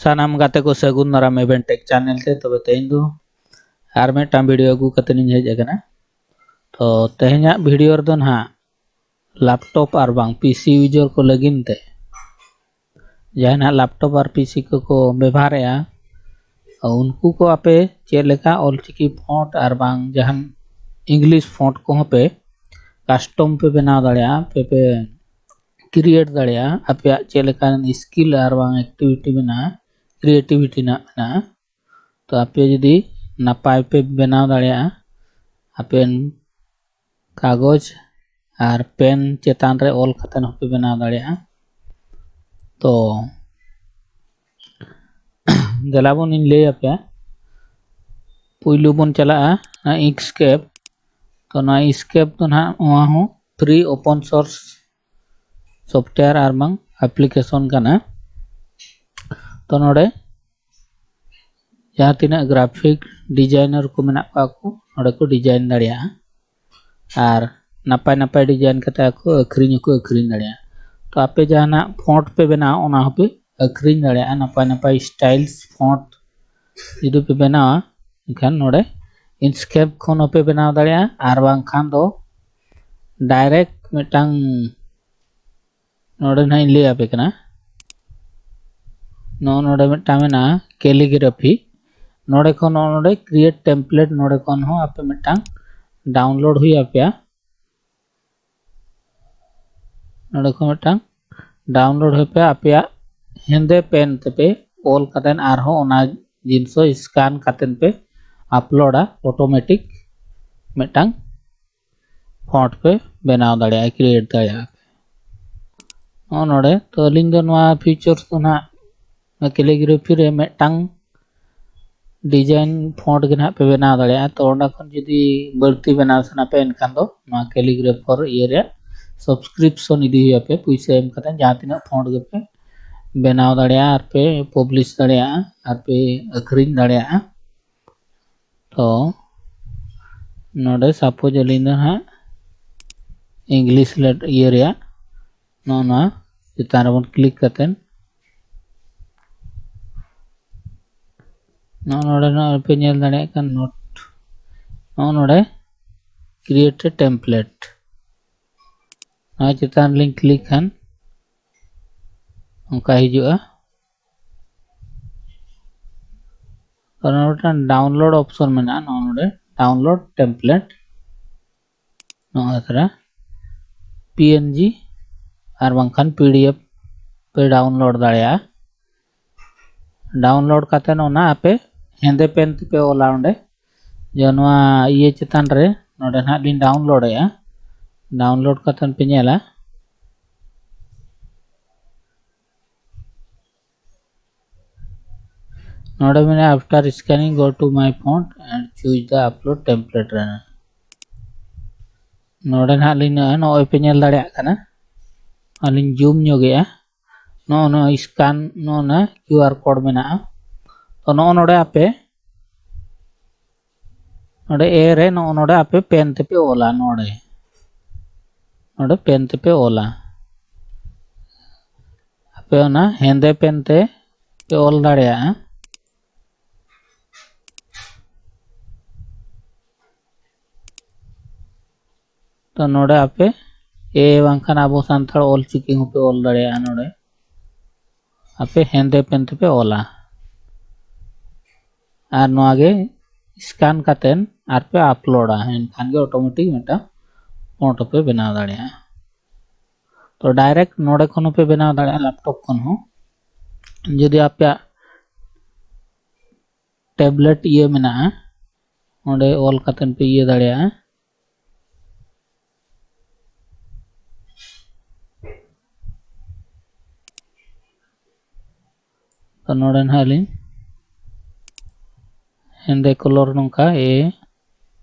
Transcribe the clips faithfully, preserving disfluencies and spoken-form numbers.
ᱥᱟᱱᱟᱢ ᱜᱟᱛᱮ ᱠᱚ ᱥᱟᱹᱜᱩᱱ ᱫᱟᱨᱟᱢ Eventech channel ᱛᱮ᱾ ᱛᱚᱵᱮ ᱛᱮᱦᱮᱧ ᱫᱚ ᱟᱨ ᱢᱤᱫᱴᱟᱝ video ᱟᱹᱜᱩ ᱠᱟᱛᱮ ᱤᱧ ᱦᱮᱡ ᱟᱠᱟᱱᱟ᱾ ᱛᱚ ᱛᱮᱦᱮᱧᱟᱜ video ᱨᱮᱫᱚ ᱱᱟᱦᱟᱜ laptop ᱟᱨ ᱵᱟᱝ PC user ᱠᱚ ᱞᱟᱹᱜᱤᱫ ᱛᱮ, ᱡᱟᱦᱟᱸᱭ ᱱᱟᱦᱟᱜ laptop ᱟᱨ PC ᱠᱚᱠᱚ ᱵᱮᱵᱷᱟᱨᱮᱜᱼᱟ, ᱩᱱᱠᱩ ᱠᱚ ᱟᱯᱮ ᱪᱮᱫ ᱞᱮᱠᱟ ᱚᱞᱪᱤᱠᱤ font ᱟᱨ ᱵᱟᱝ ᱡᱟᱦᱟᱱ English font ᱠᱚᱦᱚᱸ ᱯᱮ custom ᱯᱮ ᱵᱮᱱᱟᱣ ᱫᱟᱲᱮᱭᱟᱜᱼᱟ, ᱯᱮ ᱯᱮ create ᱫᱟᱲᱮᱭᱟᱜᱼᱟ᱾ ᱟᱯᱮᱭᱟᱜ ᱪᱮᱫ ᱞᱮᱠᱟᱱ skill ᱟᱨ ᱵᱟᱝ activity ᱢᱮᱱᱟᱜᱼᱟ, creativity ᱨᱮᱱᱟᱜ ᱢᱮᱱᱟᱜᱼᱟ, ᱛᱚ ᱟᱯᱮ ᱡᱩᱫᱤ ᱱᱟᱯᱟᱭ ᱯᱮ ᱵᱮᱱᱟᱣ ᱫᱟᱲᱮᱭᱟᱜᱼᱟ, ᱟᱯᱮ ᱠᱟᱜᱚᱡᱽ ᱟᱨ pen ᱪᱮᱛᱟᱱ ᱨᱮ ᱚᱞ ᱠᱟᱛᱮ ᱦᱚᱸᱯᱮ ᱵᱮᱱᱟᱣ ᱫᱟᱲᱮᱭᱟᱜᱼᱟ᱾ ᱛᱚ ᱫᱮᱞᱟ ᱵᱚᱱ ᱤᱧ ᱞᱟᱹᱭ ᱟᱯᱮᱭᱟ᱾ ᱯᱩᱭᱞᱩ ᱵᱚᱱ ᱪᱟᱞᱟᱜᱼᱟ ᱱᱚᱣᱟ Inkscape᱾ ᱛᱚ ᱱᱚᱣᱟ Inkscape ᱫᱚ ᱱᱟᱦᱟᱜ ᱱᱚᱣᱟ ᱦᱚᱸ free open source software ᱟᱨ ᱵᱟᱝ application ᱠᱟᱱᱟ᱾ ᱛᱚ ᱱᱚᱰᱮ ᱡᱟᱦᱟᱸ ᱛᱤᱱᱟᱹᱜ graphic designer ᱠᱚ ᱢᱮᱱᱟᱜ ᱠᱚᱣᱟ ᱠᱚ ᱱᱚᱰᱮ ᱠᱚ design ᱫᱟᱲᱮᱭᱟᱜᱼᱟ, ᱟᱨ ᱱᱟᱯᱟᱭ ᱱᱟᱯᱟᱭ design ᱠᱟᱛᱮ ᱟᱠᱚ ᱟᱹᱠᱷᱨᱤᱧ ᱦᱚᱸᱠᱚ ᱟᱹᱠᱷᱨᱤᱧ ᱫᱟᱲᱮᱭᱟᱜᱼᱟ᱾ ᱛᱚ ᱟᱯᱮ ᱡᱟᱦᱟᱱᱟᱜ font ᱯᱮ ᱵᱮᱱᱟᱣᱟ ᱚᱱᱟ ᱦᱚᱸᱯᱮ ᱟᱹᱠᱷᱨᱤᱧ ᱫᱟᱲᱮᱭᱟᱜᱼᱟ᱾ ᱱᱟᱯᱟᱭ ᱱᱟᱯᱟᱭ styles font ᱡᱩᱫᱤ ᱯᱮ ᱵᱮᱱᱟᱣᱟ, ᱮᱱᱠᱷᱟᱱ ᱱᱚᱰᱮ Inkscape ᱠᱷᱚᱱ ᱦᱚᱸᱯᱮ ᱵᱮᱱᱟᱣ ᱫᱟᱲᱮᱭᱟᱜᱼᱟ, ᱟᱨ ᱵᱟᱝᱠᱷᱟᱱ ᱫᱚ direct ᱢᱤᱫᱴᱟᱝ ᱱᱚᱰᱮ ᱱᱟᱦᱟᱜ ᱤᱧ ᱞᱟᱹᱭ ᱟᱯᱮ ᱠᱟᱱᱟ᱾ ᱱᱚᱜᱼᱚ ᱱᱚᱰᱮ ᱢᱤᱫᱴᱟᱝ ᱢᱮᱱᱟᱜᱼᱟ calligraphy᱾ ᱱᱚᱰᱮ ᱠᱷᱚᱱ ᱱᱚᱜᱼᱚ ᱱᱚᱰᱮ create template, ᱱᱚᱰᱮ ᱠᱷᱚᱱ ᱦᱚᱸ ᱟᱯᱮ ᱢᱤᱫᱴᱟᱝ download ᱦᱩᱭ ᱟᱯᱮᱭᱟ᱾ ᱱᱚᱰᱮ ᱠᱷᱚᱱ ᱢᱤᱫᱴᱟᱝ download ᱦᱩᱭ ᱯᱮ, ᱟᱯᱮᱭᱟᱜ ᱦᱮᱸᱫᱮ pen ᱛᱮᱯᱮ ᱚᱞ ᱠᱟᱛᱮᱫ ᱟᱨᱦᱚᱸ ᱚᱱᱟ ᱡᱤᱱᱤᱥ scan ᱠᱟᱛᱮᱫ ᱯᱮ uploadᱟ, automatic ᱢᱤᱫᱴᱟᱝ font ᱯᱮ ᱵᱮᱱᱟᱣ ᱫᱟᱲᱮᱭᱟᱜᱼᱟ, create ᱫᱟᱲᱮᱭᱟᱜᱼᱟ ᱯᱮ᱾ ᱱᱚᱜᱼᱚ ᱱᱚᱰᱮ ᱛᱚ ᱟᱹᱞᱤᱧ ᱫᱚ ᱱᱚᱣᱟ features ᱫᱚ ᱱᱟᱦᱟᱜ calligraphy ᱨᱮ ᱢᱤᱫᱴᱟᱝ design font ᱜᱮ ᱱᱟᱦᱟᱜ ᱯᱮ ᱵᱮᱱᱟᱣ ᱫᱟᱲᱮᱭᱟᱜᱼᱟ᱾ ᱛᱚ ᱚᱸᱰᱮ ᱠᱷᱚᱱ ᱡᱩᱫᱤ ᱵᱟᱹᱲᱛᱤ ᱵᱮᱱᱟᱣ ᱥᱟᱱᱟ ᱯᱮ ᱮᱱᱠᱷᱟᱱ ᱫᱚ ᱱᱚᱣᱟ calligrapher ᱤᱭᱟᱹ ᱨᱮᱭᱟᱜ subscription ᱤᱫᱤ ᱦᱩᱭ ᱟᱯᱮ, ᱯᱩᱭᱥᱟᱹ ᱮᱢ ᱠᱟᱛᱮ ᱡᱟᱦᱟᱸ ᱛᱤᱱᱟᱹᱜ font ᱜᱮᱯᱮ ᱵᱮᱱᱟᱣ ᱫᱟᱲᱮᱭᱟᱜᱼᱟ ᱟᱨ ᱯᱮ publish ᱫᱟᱲᱮᱭᱟᱜᱼᱟ ᱟᱨ ᱯᱮ ᱟᱹᱠᱷᱨᱤᱧ ᱫᱟᱲᱮᱭᱟᱜᱼᱟ᱾ ᱛᱚ ᱱᱚᱰᱮ suppose ᱟᱹᱞᱤᱧ ᱫᱚ ᱱᱟᱦᱟᱜ English let ᱤᱭᱟᱹ ᱨᱮᱭᱟᱜ ᱱᱚᱜᱼᱚ ᱱᱚᱣᱟ ᱪᱮᱛᱟᱱ ᱨᱮᱵᱚᱱ click ᱠᱟᱛᱮᱫ ᱱᱚᱜᱼᱚ ᱱᱚᱰᱮ ᱱᱚᱜᱼᱚᱭ ᱯᱮ ᱧᱮᱞ ᱫᱟᱲᱮᱭᱟᱜ ᱠᱟᱱ ᱱᱳᱴ, ᱱᱚᱜᱼᱚ ᱱᱚᱰᱮ create a template, ᱱᱚᱣᱟ ᱪᱮᱛᱟᱱ ᱨᱮᱞᱤᱧ ᱠᱞᱤᱠ ᱠᱷᱟᱱ ᱚᱱᱠᱟ ᱦᱤᱡᱩᱜᱼᱟ᱾ ᱛᱚ ᱱᱚᱰᱮ ᱢᱤᱫᱴᱟᱝ download option ᱢᱮᱱᱟᱜᱼᱟ, ᱱᱚᱜᱼᱚ ᱱᱚᱰᱮ download template, ᱱᱚᱜᱼᱚᱭ ᱛᱚᱨᱟ PNG ᱟᱨ ᱵᱟᱝᱠᱷᱟᱱ PDF ᱯᱮ download ᱫᱟᱲᱮᱭᱟᱜᱼᱟ᱾ Download ᱠᱟᱛᱮ ᱚᱱᱟ ᱟᱯᱮ ᱦᱮᱸᱫᱮ ᱯᱮᱱ ᱛᱮᱯᱮ ᱚᱞᱟ ᱚᱸᱰᱮ, ᱡᱮ ᱱᱚᱣᱟ ᱤᱭᱟᱹ ᱪᱮᱛᱟᱱ ᱨᱮ ᱱᱚᱰᱮ ᱱᱟᱦᱟᱜ ᱞᱤᱧ download ᱮᱜᱼᱟ᱾ Download ᱠᱟᱛᱮ ᱯᱮ ᱧᱮᱞᱟ, ᱱᱚᱰᱮ ᱢᱮᱱᱟᱜᱼᱟ after scanning go to my font and choose the upload template runner᱾ ᱱᱚᱰᱮ ᱱᱟᱦᱟᱜ ᱞᱤᱧ ᱱᱚᱜᱼᱚᱭ ᱯᱮ ᱧᱮᱞ ᱫᱟᱲᱮᱭᱟᱜ ᱠᱟᱱᱟ, ᱟᱹᱞᱤᱧ zoom ᱧᱚᱜᱮᱜᱼᱟ᱾ ᱱᱚᱜᱼᱚ ᱱᱚᱣᱟ scan, ᱱᱚᱜᱼᱚ ᱱᱟ QR code ᱢᱮᱱᱟᱜᱼᱟ᱾ ᱛᱚ ᱱᱚᱜᱼᱚ ᱱᱚᱰᱮ ᱟᱯᱮ, ᱱᱚᱰᱮ A ᱨᱮ ᱱᱚᱜᱼᱚ ᱱᱚᱰᱮ ᱟᱯᱮ ᱯᱮᱱ ᱛᱮᱯᱮ ᱚᱞᱟ, ᱱᱚᱰᱮ, ᱱᱚᱰᱮ ᱯᱮᱱ ᱛᱮᱯᱮ ᱚᱞᱟ᱾ ᱟᱯᱮ ᱚᱱᱟ ᱦᱮᱸᱫᱮ ᱯᱮᱱ ᱛᱮ ᱯᱮ ᱚᱞ ᱫᱟᱲᱮᱭᱟᱜᱼᱟ᱾ ᱛᱚ ᱱᱚᱰᱮ ᱟᱯᱮ A ᱵᱟᱝᱠᱷᱟᱱ ᱟᱵᱚ ᱥᱟᱱᱛᱟᱲ ᱚᱞ ᱪᱤᱠᱤ ᱦᱚᱸᱯᱮ ᱚᱞ ᱫᱟᱲᱮᱭᱟᱜᱼᱟ᱾ ᱱᱚᱰᱮ ᱟᱯᱮ ᱦᱮᱸᱫᱮ ᱯᱮᱱ ᱛᱮᱯᱮ ᱚᱞᱟ ᱟᱨ ᱱᱚᱣᱟ ᱜᱮ scan ᱠᱟᱛᱮᱱ ᱟᱨ ᱯᱮ uploadᱟ, ᱮᱱᱠᱷᱟᱱ ᱜᱮ automatic ᱢᱤᱫᱴᱟᱝ font ᱯᱮ ᱵᱮᱱᱟᱣ ᱫᱟᱲᱮᱭᱟᱜᱼᱟ᱾ ᱛᱚ direct ᱱᱚᱰᱮ ᱠᱷᱚᱱ ᱦᱚᱸᱯᱮ ᱵᱮᱱᱟᱣ ᱫᱟᱲᱮᱭᱟᱜᱼᱟ, laptop ᱠᱷᱚᱱ ᱦᱚᱸ᱾ ᱡᱩᱫᱤ ᱟᱯᱮᱭᱟᱜ tablet ᱤᱭᱟᱹ ᱢᱮᱱᱟᱜᱼᱟ, ᱚᱸᱰᱮ ᱚᱞ ᱠᱟᱛᱮᱱ ᱯᱮ ᱤᱭᱟᱹ ᱫᱟᱲᱮᱭᱟᱜᱼᱟ᱾ ᱛᱚ ᱱᱚᱰᱮ ᱱᱟᱦᱟᱜ ᱞᱤᱧ ᱦᱮᱸᱫᱮ colour ᱱᱚᱝᱠᱟ A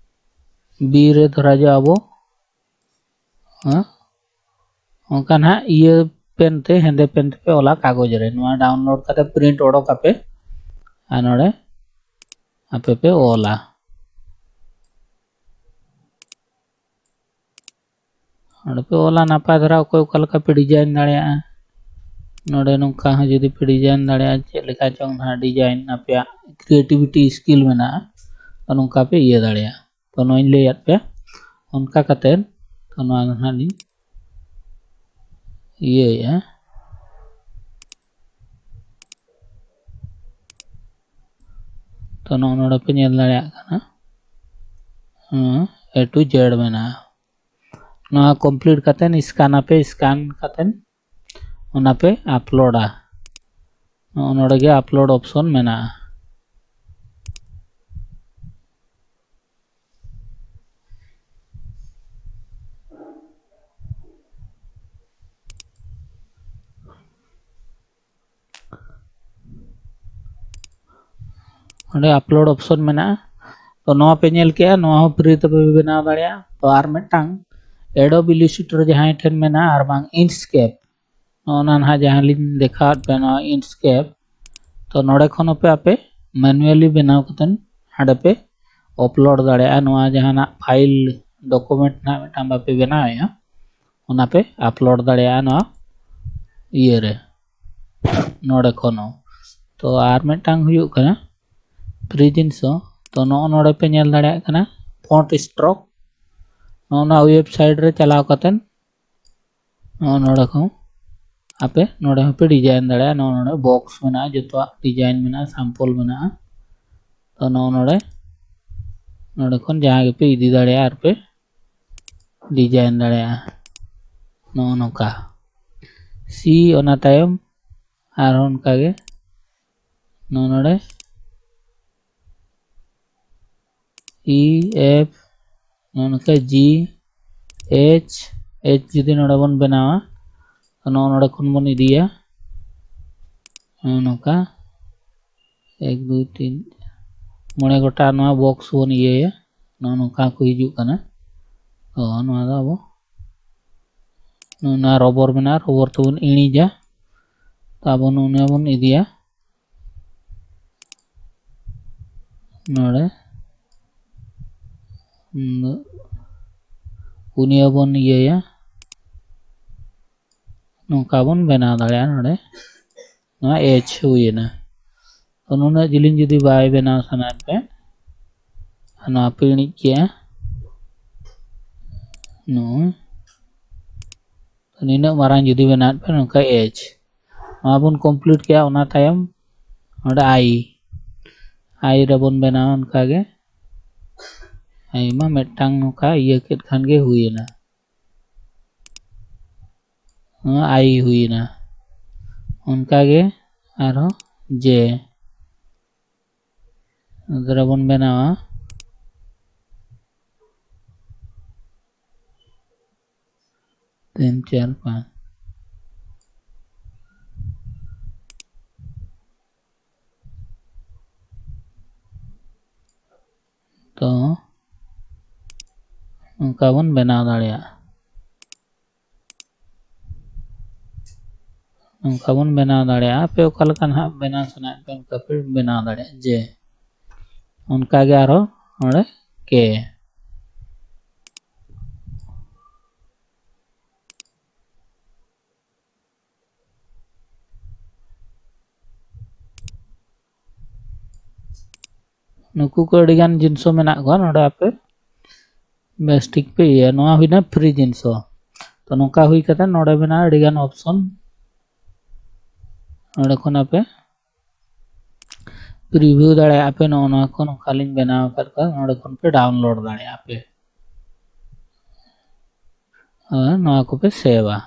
B ᱨᱮ ᱫᱷᱚᱨᱟ ᱡᱚᱜ ᱟᱵᱚ, ᱦᱮᱸ, ᱚᱱᱠᱟ ᱱᱟᱦᱟᱜ ᱤᱭᱟᱹ ᱯᱮᱱ ᱛᱮ, ᱦᱮᱸᱫᱮ ᱯᱮᱱ ᱛᱮᱯᱮ ᱚᱞᱟ ᱠᱟᱜᱚᱡᱽ ᱨᱮ᱾ ᱱᱚᱣᱟ download ᱠᱟᱛᱮ print ᱚᱰᱚᱠ ᱟᱯᱮ ᱟᱨ ᱱᱚᱰᱮ ᱟᱯᱮ ᱯᱮ ᱚᱞᱟ᱾ ᱚᱸᱰᱮ ᱯᱮ ᱚᱞᱟ ᱱᱟᱯᱟᱭ ᱫᱷᱟᱨᱟ, ᱚᱠᱚᱭ ᱚᱠᱟ ᱞᱮᱠᱟ ᱯᱮ design ᱫᱟᱲᱮᱭᱟᱜᱼᱟ᱾ ᱱᱚᱰᱮ ᱱᱚᱝᱠᱟ ᱦᱚᱸ ᱡᱩᱫᱤ ᱯᱮ design ᱫᱟᱲᱮᱭᱟᱜᱼᱟ, ᱪᱮᱫ ᱞᱮᱠᱟ ᱪᱚᱝ ᱱᱟᱦᱟᱜ design ᱟᱯᱮᱭᱟᱜ creativity skill ᱢᱮᱱᱟᱜᱼᱟ, ᱛᱚ ᱱᱚᱝᱠᱟ ᱯᱮ ᱤᱭᱟᱹ ᱫᱟᱲᱮᱭᱟᱜᱼᱟ᱾ ᱛᱚ ᱱᱚᱣᱟᱧ ᱞᱟᱹᱭᱟᱫ ᱯᱮᱭᱟ, ᱚᱱᱠᱟ ᱠᱟᱛᱮᱫ ᱛᱚ ᱱᱚᱣᱟ ᱫᱚ ᱱᱟᱦᱟᱜ ᱞᱤᱧ ᱤᱭᱟᱹᱭᱮᱫᱼᱟ᱾ ᱛᱚ ᱱᱚᱜᱼᱚ ᱱᱚᱰᱮ ᱯᱮ ᱧᱮᱞ ᱫᱟᱲᱮᱭᱟᱜ ᱠᱟᱱᱟ, ᱦᱮᱸ, A to Z ᱢᱮᱱᱟᱜᱼᱟ᱾ ᱱᱚᱣᱟ complete ᱠᱟᱛᱮᱫ scan ᱟᱯᱮ, scan ᱠᱟᱛᱮᱫ ᱚᱱᱟ ᱯᱮ uploadᱟ᱾ ᱱᱚᱜᱼᱚ ᱱᱚᱰᱮ ᱜᱮ upload option ᱢᱮᱱᱟᱜᱼᱟ᱾ ᱚᱸᱰᱮ upload option ᱢᱮᱱᱟᱜᱼᱟ᱾ ᱛᱚ ᱱᱚᱣᱟ ᱯᱮ ᱧᱮᱞ ᱠᱮᱜᱼᱟ, ᱱᱚᱣᱟ ᱦᱚᱸ free ᱛᱮᱯᱮ ᱵᱮᱱᱟᱣ ᱫᱟᱲᱮᱭᱟᱜᱼᱟ᱾ ᱛᱚ ᱟᱨ ᱢᱤᱫᱴᱟᱝ Adobe Illustrator ᱡᱟᱦᱟᱸᱭ ᱴᱷᱮᱱ ᱢᱮᱱᱟᱜᱼᱟ ᱟᱨ ᱵᱟᱝ Inkscape, ᱱᱚᱜᱼᱚ ᱱᱟ ᱱᱟᱦᱟᱜ ᱡᱟᱦᱟᱸ ᱞᱤᱧ ᱫᱮᱠᱷᱟᱣᱟᱫ ᱯᱮᱭᱟ, ᱱᱚᱣᱟ Inkscape, ᱛᱚ ᱱᱚᱰᱮ ᱠᱷᱚᱱ ᱦᱚᱸᱯᱮ ᱟᱯᱮ manually ᱵᱮᱱᱟᱣ ᱠᱟᱛᱮᱫ ᱦᱟᱸᱰᱮ ᱯᱮ upload ᱫᱟᱲᱮᱭᱟᱜᱼᱟ᱾ ᱱᱚᱣᱟ ᱡᱟᱦᱟᱱᱟᱜ file document ᱱᱟᱦᱟᱜ ᱢᱤᱫᱴᱟᱝ ᱵᱟᱯᱮ ᱵᱮᱱᱟᱣᱮᱫᱼᱟ, ᱚᱱᱟ ᱯᱮ upload ᱫᱟᱲᱮᱭᱟᱜᱼᱟ ᱱᱚᱣᱟ ᱤᱭᱟᱹᱨᱮ, ᱱᱚᱰᱮ ᱠᱷᱚᱱ ᱦᱚᱸ᱾ ᱛᱚ ᱟᱨ ᱢᱤᱫᱴᱟᱝ ᱦᱩᱭᱩᱜ ᱠᱟᱱᱟ free ᱡᱤᱱᱤᱥ ᱦᱚᱸ᱾ ᱛᱚ ᱱᱚᱜᱼᱚ ᱱᱚᱰᱮ ᱯᱮ ᱧᱮᱞ ᱫᱟᱲᱮᱭᱟᱜ ᱠᱟᱱᱟ font stroke᱾ ᱱᱚᱜᱼᱚ ᱱᱚᱣᱟ website ᱨᱮ ᱪᱟᱞᱟᱣ ᱠᱟᱛᱮᱫ ᱱᱚᱜᱼᱚ ᱱᱚᱰᱮ ᱠᱷᱚᱱ ᱟᱯᱮ ᱱᱚᱰᱮ ᱦᱚᱸᱯᱮ design ᱫᱟᱲᱮᱭᱟᱜᱼᱟ᱾ ᱱᱚᱜᱼᱚ ᱱᱚᱰᱮ box ᱢᱮᱱᱟᱜᱼᱟ, ᱡᱚᱛᱚᱣᱟᱜ design ᱢᱮᱱᱟᱜᱼᱟ, sample ᱢᱮᱱᱟᱜᱼᱟ᱾ ᱛᱚ ᱱᱚᱜᱼᱚ ᱱᱚᱰᱮ, ᱱᱚᱰᱮ ᱠᱷᱚᱱ ᱡᱟᱦᱟᱸ ᱜᱮᱯᱮ ᱤᱫᱤ ᱫᱟᱲᱮᱭᱟᱜᱼᱟ ᱟᱨ ᱯᱮ design ᱫᱟᱲᱮᱭᱟᱜᱼᱟ᱾ ᱱᱚᱜᱼᱚ ᱱᱚᱝᱠᱟ C, ᱚᱱᱟ ᱛᱟᱭᱚᱢ ᱟᱨᱦᱚᱸ ᱚᱱᱠᱟᱜᱮ ᱱᱚᱜᱼᱚ ᱱᱚᱰᱮ E F, ᱱᱚᱜᱼᱚ ᱱᱚᱝᱠᱟ G H, H ᱡᱩᱫᱤ ᱱᱚᱰᱮ ᱵᱚᱱ ᱵᱮᱱᱟᱣᱟ, ᱛᱚ ᱱᱚᱜᱼᱚ ᱱᱚᱰᱮ ᱠᱷᱚᱱ ᱵᱚᱱ ᱤᱫᱤᱭᱟ ᱱᱚᱜᱼᱚ ᱱᱚᱝᱠᱟ ᱮᱠ, ᱫᱩᱭ, ᱛᱤᱱ, ᱢᱚᱬᱮ ᱜᱚᱴᱟᱝ ᱱᱚᱣᱟ box ᱵᱚᱱ ᱤᱭᱟᱹᱭᱟ, ᱱᱚᱜᱼᱚ ᱱᱚᱝᱠᱟ ᱠᱚ ᱦᱤᱡᱩᱜ ᱠᱟᱱᱟ᱾ ᱛᱚ ᱱᱚᱣᱟ ᱫᱚ ᱟᱵᱚ ᱱᱚᱣᱟ rubber ᱢᱮᱱᱟᱜᱼᱟ, rubber ᱛᱮᱵᱚᱱ ᱤᱬᱤᱡᱟ᱾ ᱛᱚ ᱟᱵᱚ ᱱᱚᱣᱟ ᱵᱚᱱ ᱤᱫᱤᱭᱟ ᱱᱚᱰᱮ, ᱩᱱᱤ ᱦᱚᱸᱵᱚᱱ ᱤᱭᱟᱹᱭᱟ, ᱱᱚᱝᱠᱟ ᱵᱚᱱ ᱵᱮᱱᱟᱣ ᱫᱟᱲᱮᱭᱟᱜᱼᱟ᱾ ᱱᱚᱰᱮ ᱱᱚᱣᱟ ᱮᱡᱽ ᱦᱩᱭᱮᱱᱟ᱾ ᱛᱚ ᱱᱩᱱᱟᱹᱜ ᱡᱤᱞᱤᱧ ᱡᱩᱫᱤ ᱵᱟᱭ ᱵᱮᱱᱟᱣ ᱥᱟᱱᱟᱭᱮᱫ ᱯᱮ, ᱟᱨ ᱱᱚᱣᱟ ᱯᱮ ᱤᱬᱤᱡ ᱠᱮᱜᱼᱟ, ᱱᱚᱜᱼᱚᱭ ᱛᱚ ᱱᱤᱱᱟᱹᱜ ᱢᱟᱨᱟᱝ ᱡᱩᱫᱤ ᱵᱮᱱᱟᱣᱮᱫ ᱯᱮ ᱱᱚᱝᱠᱟ ᱮᱡᱽ, ᱱᱚᱣᱟ ᱵᱚᱱ ᱠᱚᱢᱯᱞᱤᱴ ᱠᱮᱜᱼᱟ᱾ ᱚᱱᱟ ᱛᱟᱭᱚᱢ ᱱᱚᱰᱮ ᱟᱭ, ᱟᱭ ᱨᱮᱵᱚᱱ ᱵᱮᱱᱟᱣᱟ ᱚᱱᱠᱟᱜᱮ᱾ ᱟᱭ ᱢᱟ ᱢᱤᱫᱴᱟᱝ ᱱᱚᱝᱠᱟ ᱤᱭᱟᱹ ᱠᱮᱫ ᱠᱷᱟᱱ ᱜᱮ ᱦᱩᱭᱮᱱᱟ, ᱱᱚᱣᱟ ᱟᱭ ᱦᱩᱭᱮᱱᱟ᱾ ᱚᱱᱠᱟᱜᱮ ᱟᱨᱦᱚᱸ ᱡᱮ, ᱱᱚᱛᱮ ᱨᱮᱵᱚᱱ ᱵᱮᱱᱟᱣᱟ ᱛᱤᱱ, ᱪᱟᱨ, ᱯᱟᱸᱪ᱾ ᱛᱚ ᱱᱚᱝᱠᱟ ᱵᱚᱱ ᱵᱮᱱᱟᱣ ᱫᱟᱲᱮᱭᱟᱜᱼᱟ᱾ ᱱᱚᱝᱠᱟ ᱵᱚᱱ ᱵᱮᱱᱟᱣ ᱫᱟᱲᱮᱭᱟᱜᱼᱟ᱾ ᱟᱯᱮ ᱚᱠᱟ ᱞᱮᱠᱟ ᱱᱟᱦᱟᱜ ᱵᱮᱱᱟᱣ ᱥᱟᱱᱟᱭᱮᱫ ᱯᱮ ᱚᱱᱠᱟ ᱯᱮ ᱵᱮᱱᱟᱣ ᱫᱟᱲᱮᱭᱟᱜᱼᱟ᱾ ᱡᱮ ᱚᱱᱠᱟᱜᱮ ᱟᱨᱦᱚᱸ ᱱᱚᱰᱮ ᱠᱮ᱾ ᱱᱩᱠᱩ ᱠᱚ ᱟᱹᱰᱤᱜᱟᱱ ᱡᱤᱱᱤᱥ ᱢᱮᱱᱟᱜ ᱠᱚᱣᱟ ᱱᱚᱰᱮ, ᱟᱯᱮ ᱵᱮᱥ ᱴᱷᱤᱠ ᱯᱮ ᱤᱭᱟᱹᱭᱟ᱾ ᱱᱚᱣᱟ ᱦᱩᱭᱱᱟ ᱯᱷᱨᱤ ᱡᱤᱱᱤᱥ᱾ ᱛᱚ ᱱᱚᱝᱠᱟ ᱦᱩᱭ ᱠᱟᱛᱮ ᱱᱚᱰᱮ ᱢᱮᱱᱟᱜᱼᱟ ᱟᱹᱰᱤᱜᱟᱱ ᱚᱯᱥᱚᱱ, ᱱᱚᱰᱮ ᱠᱷᱚᱱ ᱟᱯᱮ ᱯᱨᱤᱵᱷᱤᱭᱩ ᱫᱟᱲᱮᱭᱟᱜᱼᱟ ᱯᱮ᱾ ᱱᱚᱜᱼᱚ ᱱᱚᱣᱟ ᱠᱚ ᱱᱚᱝᱠᱟ ᱞᱤᱧ ᱵᱮᱱᱟᱣ ᱟᱠᱟᱫ ᱠᱚᱣᱟ, ᱱᱚᱰᱮ ᱠᱷᱚᱱ ᱯᱮ ᱰᱟᱣᱩᱱᱞᱳᱰ ᱫᱟᱲᱮᱭᱟᱜᱼᱟ ᱯᱮ᱾ ᱟᱨ ᱱᱚᱣᱟ ᱠᱚᱯᱮ ᱥᱮᱵᱷᱟ᱾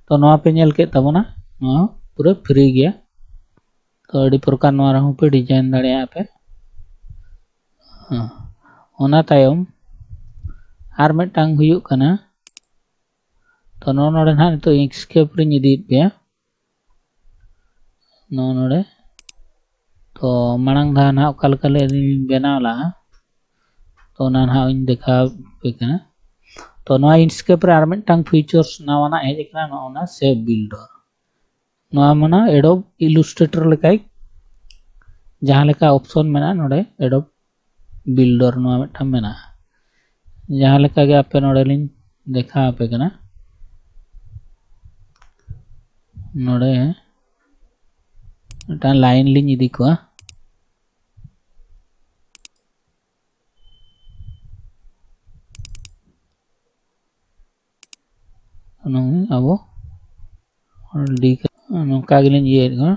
ᱛᱚ ᱱᱚᱣᱟ ᱯᱮ ᱧᱮᱞ ᱠᱮᱫ ᱛᱟᱵᱚᱱᱟ, ᱱᱚᱣᱟ ᱯᱩᱨᱟᱹ ᱯᱷᱨᱤ ᱜᱮᱭᱟ᱾ ᱛᱚ ᱟᱹᱰᱤ ᱯᱨᱚᱠᱟᱨ ᱱᱚᱣᱟ ᱨᱮᱦᱚᱸ ᱯᱮ ᱰᱤᱡᱟᱭᱤᱱ ᱫᱟᱲᱮᱭᱟᱜᱼᱟ ᱯᱮ᱾ ᱦᱮᱸ, ᱚᱱᱟ ᱛᱟᱭᱚᱢ ᱟᱨ ᱢᱤᱫᱴᱟᱝ ᱦᱩᱭᱩᱜ ᱠᱟᱱᱟ, ᱛᱚ ᱱᱚᱜᱼᱚ ᱱᱚᱰᱮ ᱱᱟᱦᱟᱜ ᱱᱤᱛᱚᱜ ᱤᱝᱠᱥᱠᱮᱯ ᱨᱤᱧ ᱤᱫᱤᱭᱮᱫ ᱯᱮᱭᱟ᱾ ᱱᱚᱜᱼᱚ ᱱᱚᱰᱮ ᱛᱚ ᱢᱟᱲᱟᱝ ᱫᱷᱟᱣ ᱱᱟᱦᱟᱜ ᱚᱠᱟ ᱞᱮᱠᱟ ᱞᱮ ᱵᱮᱱᱟᱣ ᱞᱟᱜᱼᱟ, ᱛᱚ ᱚᱱᱟ ᱱᱟᱦᱟᱜ ᱤᱧ ᱫᱮᱠᱷᱟᱣ ᱟᱯᱮ ᱠᱟᱱᱟ᱾ ᱛᱚ ᱱᱚᱣᱟ ᱤᱝᱠᱥᱠᱮᱯ ᱨᱮ ᱟᱨ ᱢᱤᱫᱴᱟᱝ ᱯᱷᱤᱪᱟᱨᱥ ᱱᱟᱣᱟᱱᱟᱜ ᱦᱮᱡ ᱟᱠᱟᱱᱟ, ᱱᱚᱜᱼᱚ ᱱᱟ ᱥᱮᱯ ᱵᱤᱞᱰᱟᱨ᱾ ᱱᱚᱣᱟ ᱢᱟᱱᱮ ᱮᱰᱳᱵ ᱤᱞᱩᱥᱴᱨᱮᱴᱚᱨ ᱞᱮᱠᱟᱭ ᱡᱟᱦᱟᱸ ᱞᱮᱠᱟ ᱚᱯᱥᱚᱱ ᱢᱮᱱᱟᱜᱼᱟ, ᱱᱚᱰᱮ ᱮᱰᱳᱵ ᱵᱤᱞᱰᱟᱨ ᱱᱚᱣᱟ ᱢᱤᱫᱴᱟᱝ ᱢᱮᱱᱟᱜᱼᱟ᱾ ᱡᱟᱦᱟᱸ ᱞᱮᱠᱟ ᱜᱮ ᱟᱯᱮ ᱱᱚᱰᱮ ᱞᱤᱧ ᱫᱮᱠᱷᱟᱣ ᱟᱯᱮ ᱠᱟᱱᱟ᱾ ᱱᱚᱰᱮ ᱢᱤᱫᱴᱟᱝ ᱞᱟᱭᱤᱱ ᱞᱤᱧ ᱤᱫᱤ ᱠᱚᱣᱟ᱾ ᱚᱱᱟ ᱟᱵᱚ ᱰᱤ ᱱᱚᱝᱠᱟ ᱜᱮᱞᱤᱧ ᱤᱭᱟᱹᱭᱮᱫ ᱠᱚᱣᱟ᱾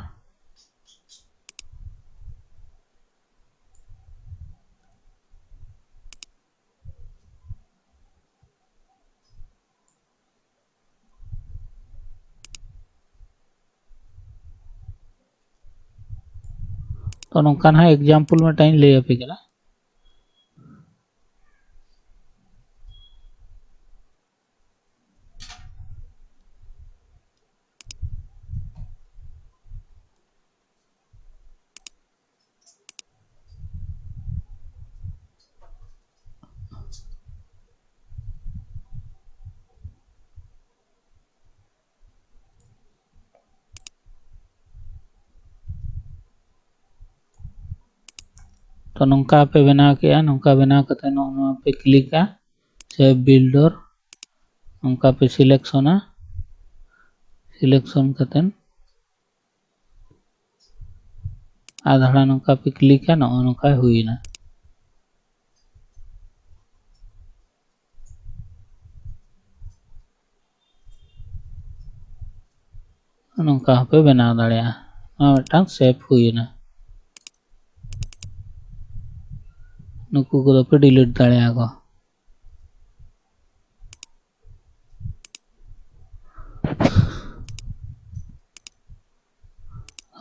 ᱛᱚ ᱱᱚᱝᱠᱟ ᱱᱟᱦᱟᱜ example ᱢᱤᱫᱴᱟᱝ ᱤᱧ ᱞᱟᱹᱭ ᱟᱯᱮ ᱠᱟᱱᱟ᱾ ᱛᱚ ᱱᱚᱝᱠᱟ ᱯᱮ ᱵᱮᱱᱟᱣ ᱠᱮᱜᱼᱟ᱾ ᱱᱚᱝᱠᱟ ᱵᱮᱱᱟᱣ ᱠᱟᱛᱮ ᱱᱚᱜᱼᱚ ᱱᱚᱣᱟ ᱯᱮ ᱠᱞᱤᱠᱟ, ᱥᱮᱵᱷ ᱵᱤᱞᱰᱚᱨ, ᱱᱚᱝᱠᱟ ᱯᱮ ᱥᱤᱞᱮᱠᱥᱚᱱᱟ᱾ ᱥᱤᱞᱮᱠᱥᱚᱱ ᱠᱟᱛᱮ ᱟᱨ ᱫᱷᱟᱲᱟ ᱱᱚᱝᱠᱟ ᱯᱮ ᱠᱞᱤᱠᱟ, ᱱᱚᱜᱼᱚ ᱱᱚᱝᱠᱟ ᱦᱩᱭᱮᱱᱟ᱾ ᱱᱚᱝᱠᱟ ᱦᱚᱸᱯᱮ ᱵᱮᱱᱟᱣ ᱫᱟᱲᱮᱭᱟᱜᱼᱟ᱾ ᱱᱚᱣᱟ ᱢᱤᱫᱴᱟᱝ ᱥᱮᱵᱷ ᱦᱩᱭᱮᱱᱟ᱾ ᱱᱩᱠᱩ ᱠᱚᱫᱚ ᱯᱮ ᱰᱤᱞᱤᱴ ᱫᱟᱲᱮᱭᱟᱠᱚᱣᱟ᱾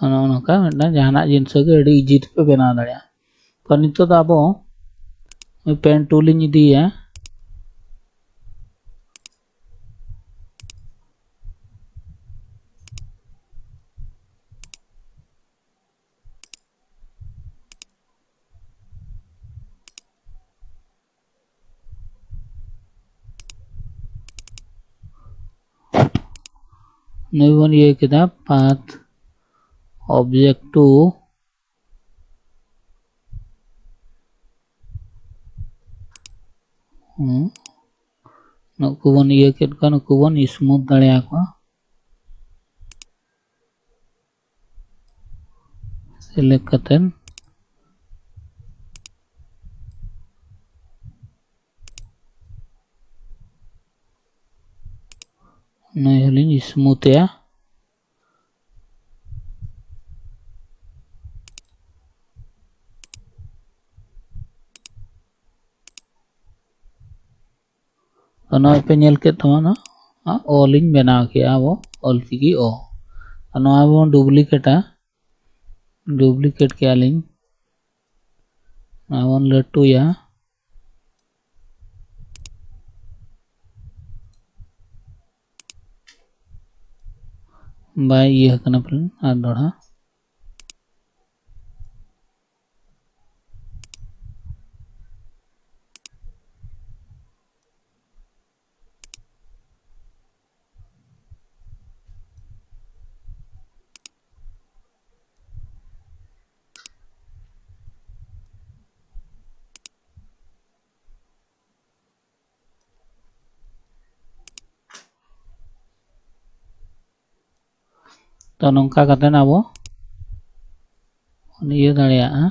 ᱱᱚᱜᱼᱚ ᱱᱚᱝᱠᱟ ᱢᱤᱫᱴᱟᱝ ᱡᱟᱦᱟᱱᱟᱜ ᱡᱤᱱᱤᱥ ᱜᱮ ᱟᱹᱰᱤ ᱤᱡᱤ ᱛᱮᱯᱮ ᱵᱮᱱᱟᱣ ᱫᱟᱲᱮᱭᱟᱜᱼᱟ᱾ ᱛᱚ ᱱᱤᱛᱚᱜ ᱫᱚ ᱟᱵᱚ ᱯᱮᱱ ᱴᱩᱞ ᱤᱧ ᱤᱫᱤᱭᱟ᱾ ᱱᱩᱭ ᱵᱚᱱ ᱤᱭᱟᱹ ᱠᱮᱫᱟ path object to ᱦᱩᱸ, ᱱᱩᱠᱩ ᱵᱚᱱ ᱤᱭᱟᱹ ᱠᱮᱫ ᱠᱚᱣᱟ, ᱱᱩᱠᱩ ᱵᱚᱱ ᱥᱢᱩᱛᱷ ᱫᱟᱲᱮᱭᱟᱠᱚᱣᱟ᱾ select ᱠᱟᱛᱮᱫ ᱱᱩᱭ ᱦᱚᱸᱞᱤᱧ smooth ᱮᱭᱟ᱾ ᱛᱚ ᱱᱚᱜᱼᱚᱭ ᱯᱮ ᱧᱮᱞ ᱠᱮᱫ ᱛᱟᱵᱚᱱᱟ, ᱚ ᱞᱤᱧ ᱵᱮᱱᱟᱣ ᱠᱮᱜᱼᱟ ᱟᱵᱚ ᱚᱞᱪᱤᱠᱤ ᱚ᱾ ᱟᱨ ᱱᱚᱣᱟ ᱵᱚᱱ ᱰᱩᱯᱞᱤᱠᱮᱴᱟ, ᱰᱩᱯᱞᱤᱠᱮᱴ ᱠᱮᱜᱼᱟ ᱞᱤᱧ᱾ ᱱᱚᱣᱟ ᱵᱚᱱ ᱞᱟᱹᱴᱩᱭᱟ᱾ ᱵᱟᱭ ᱤᱭᱟᱹ ᱟᱠᱟᱱᱟ ᱯᱟᱞᱮᱱ ᱟᱨ ᱫᱚᱦᱲᱟ᱾ ᱛᱚ ᱱᱚᱝᱠᱟ ᱠᱟᱛᱮ ᱟᱵᱚ ᱵᱚᱱ ᱤᱭᱟᱹ ᱫᱟᱲᱮᱭᱟᱜᱼᱟ᱾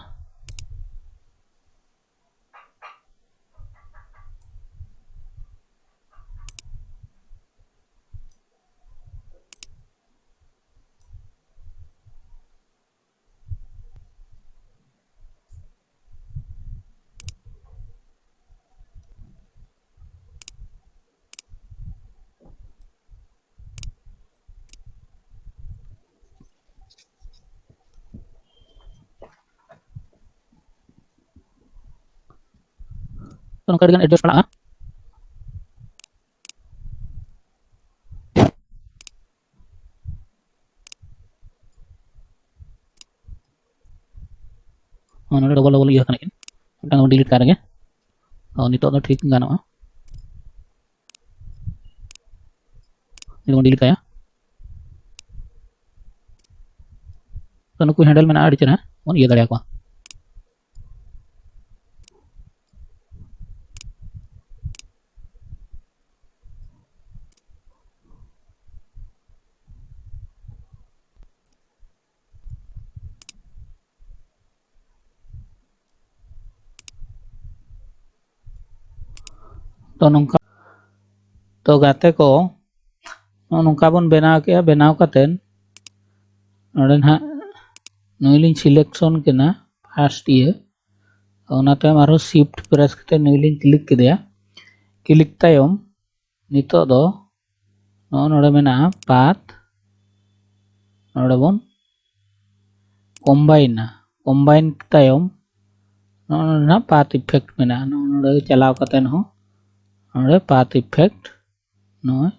ᱛᱚ ᱱᱚᱝᱠᱟ ᱟᱹᱰᱤᱜᱟᱱ ᱮᱰᱡᱟᱥᱴ ᱯᱟᱲᱟᱜᱼᱟ᱾ ᱦᱚᱸ, ᱱᱚᱰᱮ ᱰᱚᱵᱚᱞ ᱰᱚᱵᱚᱞ ᱤᱭᱟᱹ ᱠᱟᱱᱟ ᱠᱤᱱ, ᱢᱤᱫᱴᱟᱝ ᱵᱚᱱ ᱰᱤᱞᱤᱴ ᱠᱟᱜ ᱨᱮᱜᱮ᱾ ᱦᱚᱸ, ᱱᱤᱛᱚᱜ ᱫᱚ ᱴᱷᱤᱠ ᱜᱟᱱᱚᱜᱼᱟ᱾ ᱱᱤᱛᱚᱜ ᱵᱚᱱ ᱰᱤᱞᱤᱴ ᱠᱟᱭᱟ᱾ ᱛᱚ ᱱᱩᱠᱩ ᱦᱮᱱᱰᱮᱞ ᱢᱮᱱᱟᱜᱼᱟ, ᱟᱹᱰᱤ ᱪᱮᱦᱨᱟ ᱵᱚᱱ ᱤᱭᱟᱹ ᱫᱟᱲᱮᱭᱟᱠᱚᱣᱟ᱾ ᱛᱚ ᱱᱚᱝᱠᱟ, ᱛᱚ ᱜᱟᱛᱮ ᱠᱚ, ᱱᱚᱜᱼᱚ ᱱᱚᱝᱠᱟ ᱵᱚᱱ ᱵᱮᱱᱟᱣ ᱠᱮᱜᱼᱟ᱾ ᱵᱮᱱᱟᱣ ᱠᱟᱛᱮᱫ ᱱᱚᱰᱮ ᱱᱟᱦᱟᱜ ᱱᱩᱭ ᱞᱤᱧ selection ᱠᱮᱫᱟ first ᱤᱭᱟᱹ᱾ ᱚᱱᱟ ᱛᱟᱭᱚᱢ ᱟᱨᱦᱚᱸ shift press ᱠᱟᱛᱮ ᱱᱩᱭ ᱞᱤᱧ click ᱠᱮᱫᱮᱭᱟ᱾ Click ᱛᱟᱭᱚᱢ ᱱᱤᱛᱚᱜ ᱫᱚ ᱱᱚᱜᱼᱚ ᱱᱚᱰᱮ ᱢᱮᱱᱟᱜᱼᱟ path, ᱱᱚᱰᱮ ᱵᱚᱱ combine ᱟ᱾ Combine ᱛᱟᱭᱚᱢ ᱱᱚᱜᱼᱚ ᱱᱚᱰᱮ ᱱᱟᱜ path effect ᱢᱮᱱᱟᱜᱼᱟ᱾ ᱱᱚᱜᱼᱚ ᱱᱚᱰᱮ ᱪᱟᱞᱟᱣ ᱠᱟᱛᱮ ᱦᱚᱸ ᱱᱚᱰᱮ path effect ᱱᱚᱜᱼᱚᱭ,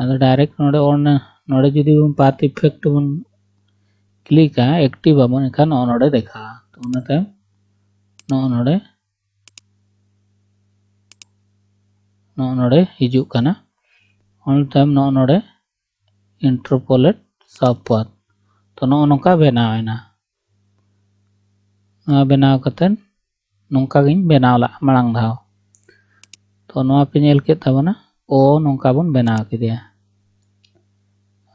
ᱟᱫᱚ direct ᱱᱚᱰᱮ on, ᱱᱚᱰᱮ ᱡᱩᱫᱤ ᱵᱚᱱ path effect ᱵᱚᱱ click ᱟ, active ᱟᱵᱚᱱ, ᱮᱱᱠᱷᱟᱱ ᱱᱚᱜᱼᱚ ᱱᱚᱰᱮ ᱫᱮᱠᱷᱟᱜᱼᱟ᱾ ᱛᱚ ᱚᱱᱟᱛᱮ ᱱᱚᱜᱼᱚ ᱱᱚᱰᱮ, ᱱᱚᱜᱼᱚ ᱱᱚᱰᱮ ᱦᱤᱡᱩᱜ ᱠᱟᱱᱟ᱾ ᱚᱱᱟ ᱛᱟᱭᱚᱢ ᱱᱚᱜᱼᱚ ᱱᱚᱰᱮ interpolate subpath᱾ ᱛᱚ ᱱᱚᱜᱼᱚ ᱱᱚᱝᱠᱟ ᱵᱮᱱᱟᱣ ᱮᱱᱟ᱾ ᱱᱚᱣᱟ ᱵᱮᱱᱟᱣ ᱠᱟᱛᱮᱫ ᱱᱚᱝᱠᱟ ᱜᱤᱧ ᱵᱮᱱᱟᱣ ᱞᱟᱜᱼᱟ ᱢᱟᱲᱟᱝ ᱫᱷᱟᱣ᱾ ᱛᱚ ᱱᱚᱣᱟ ᱯᱮ ᱧᱮᱞ ᱠᱮᱫ ᱛᱟᱵᱚᱱᱟ, ᱚ ᱱᱚᱝᱠᱟ ᱵᱚᱱ ᱵᱮᱱᱟᱣ ᱠᱮᱫᱮᱭᱟ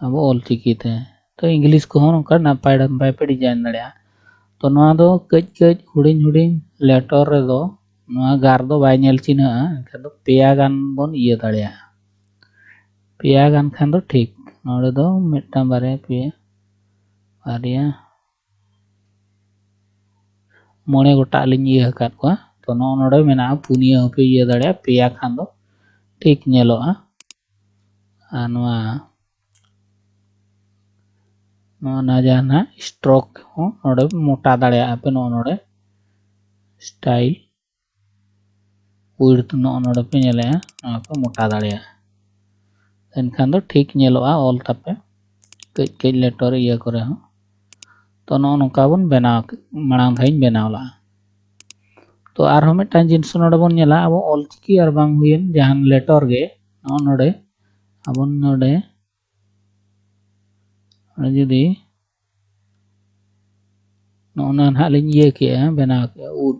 ᱟᱵᱚ ᱚᱞᱪᱤᱠᱤ ᱛᱮ᱾ ᱛᱚ English ᱠᱚᱦᱚᱸ ᱱᱚᱝᱠᱟ ᱱᱟᱯᱟᱭ ᱱᱟᱯᱟᱭ ᱯᱮ design ᱫᱟᱲᱮᱭᱟᱜᱼᱟ᱾ ᱛᱚ ᱱᱚᱣᱟ ᱫᱚ ᱠᱟᱹᱡ ᱠᱟᱹᱡ ᱦᱩᱰᱤᱧ ᱦᱩᱰᱤᱧ letter ᱨᱮᱫᱚ ᱱᱚᱣᱟ ᱜᱟᱨ ᱫᱚ ᱵᱟᱭ ᱧᱮᱞ ᱪᱤᱱᱦᱟᱹᱜᱼᱟ, ᱮᱱᱠᱷᱟᱱ ᱫᱚ ᱯᱮᱭᱟ ᱜᱟᱱ ᱵᱚᱱ ᱤᱭᱟᱹ ᱫᱟᱲᱮᱭᱟᱜᱼᱟ᱾ ᱯᱮᱭᱟ ᱜᱟᱱ ᱠᱷᱟᱱ ᱫᱚ ᱴᱷᱤᱠ᱾ ᱱᱚᱰᱮ ᱫᱚ ᱢᱤᱫᱴᱟᱝ, ᱵᱟᱨᱭᱟ, ᱯᱮᱭᱟ, ᱵᱟᱨᱭᱟ, ᱢᱚᱬᱮ ᱜᱚᱴᱟᱜ ᱞᱤᱧ ᱤᱭᱟᱹ ᱟᱠᱟᱫ ᱠᱚᱣᱟ᱾ ᱛᱚ ᱱᱚᱜᱼᱚ ᱱᱚᱰᱮ ᱢᱮᱱᱟᱜᱼᱟ ᱯᱩᱱᱭᱟᱹ ᱦᱚᱸᱯᱮ ᱤᱭᱟᱹ ᱫᱟᱲᱮᱭᱟᱜᱼᱟ, ᱯᱮᱭᱟ ᱠᱷᱟᱱ ᱫᱚ ᱴᱷᱤᱠ ᱧᱮᱞᱚᱜᱼᱟ᱾ ᱟᱨ ᱱᱚᱣᱟ, ᱱᱚᱣᱟ ᱱᱟ ᱡᱟᱦᱟᱸ ᱱᱟᱦᱟᱜ stroke ᱦᱚᱸ ᱱᱚᱰᱮ ᱢᱚᱴᱟ ᱫᱟᱲᱮᱭᱟᱜᱼᱟ ᱯᱮ᱾ ᱱᱚᱜᱼᱚ ᱱᱚᱰᱮ style width ᱱᱚᱜᱼᱚ ᱱᱚᱰᱮ ᱯᱮ ᱧᱮᱞᱮᱜᱼᱟ, ᱱᱚᱣᱟ ᱯᱮ ᱢᱚᱴᱟ ᱫᱟᱲᱮᱭᱟᱜᱼᱟ᱾ ᱮᱱᱠᱷᱟᱱ ᱫᱚ ᱴᱷᱤᱠ ᱧᱮᱞᱚᱜᱼᱟ ᱚᱞ ᱛᱟᱯᱮ ᱠᱟᱹᱡ ᱠᱟᱹᱡ letter ᱤᱭᱟᱹ ᱠᱚᱨᱮ ᱦᱚᱸ᱾ ᱛᱚ ᱱᱚᱜᱼᱚ ᱱᱚᱝᱠᱟ ᱵᱚᱱ ᱵᱮᱱᱟᱣ, ᱢᱟᱲᱟᱝ ᱫᱷᱟᱣ ᱤᱧ ᱵᱮᱱᱟᱣ ᱞᱟᱜᱼᱟ᱾ ᱛᱚ ᱟᱨᱦᱚᱸ ᱢᱤᱫᱴᱟᱝ ᱡᱤᱱᱤᱥ ᱱᱚᱰᱮ ᱵᱚᱱ ᱧᱮᱞᱟ, ᱟᱵᱚ ᱚᱞᱪᱤᱠᱤ ᱟᱨ ᱵᱟᱝ ᱦᱩᱭᱮᱱ ᱡᱟᱦᱟᱱ letter ᱜᱮ ᱱᱚᱜᱼᱚ ᱱᱚᱰᱮ, ᱟᱵᱚ ᱱᱚᱰᱮ, ᱱᱚᱰᱮ ᱡᱩᱫᱤ ᱱᱚᱜᱼᱚ ᱱᱟ ᱱᱟᱦᱟᱜ ᱞᱤᱧ ᱤᱭᱟᱹ ᱠᱮᱜᱼᱟ, ᱵᱮᱱᱟᱣ ᱠᱮᱜᱼᱟ, ᱩᱫ,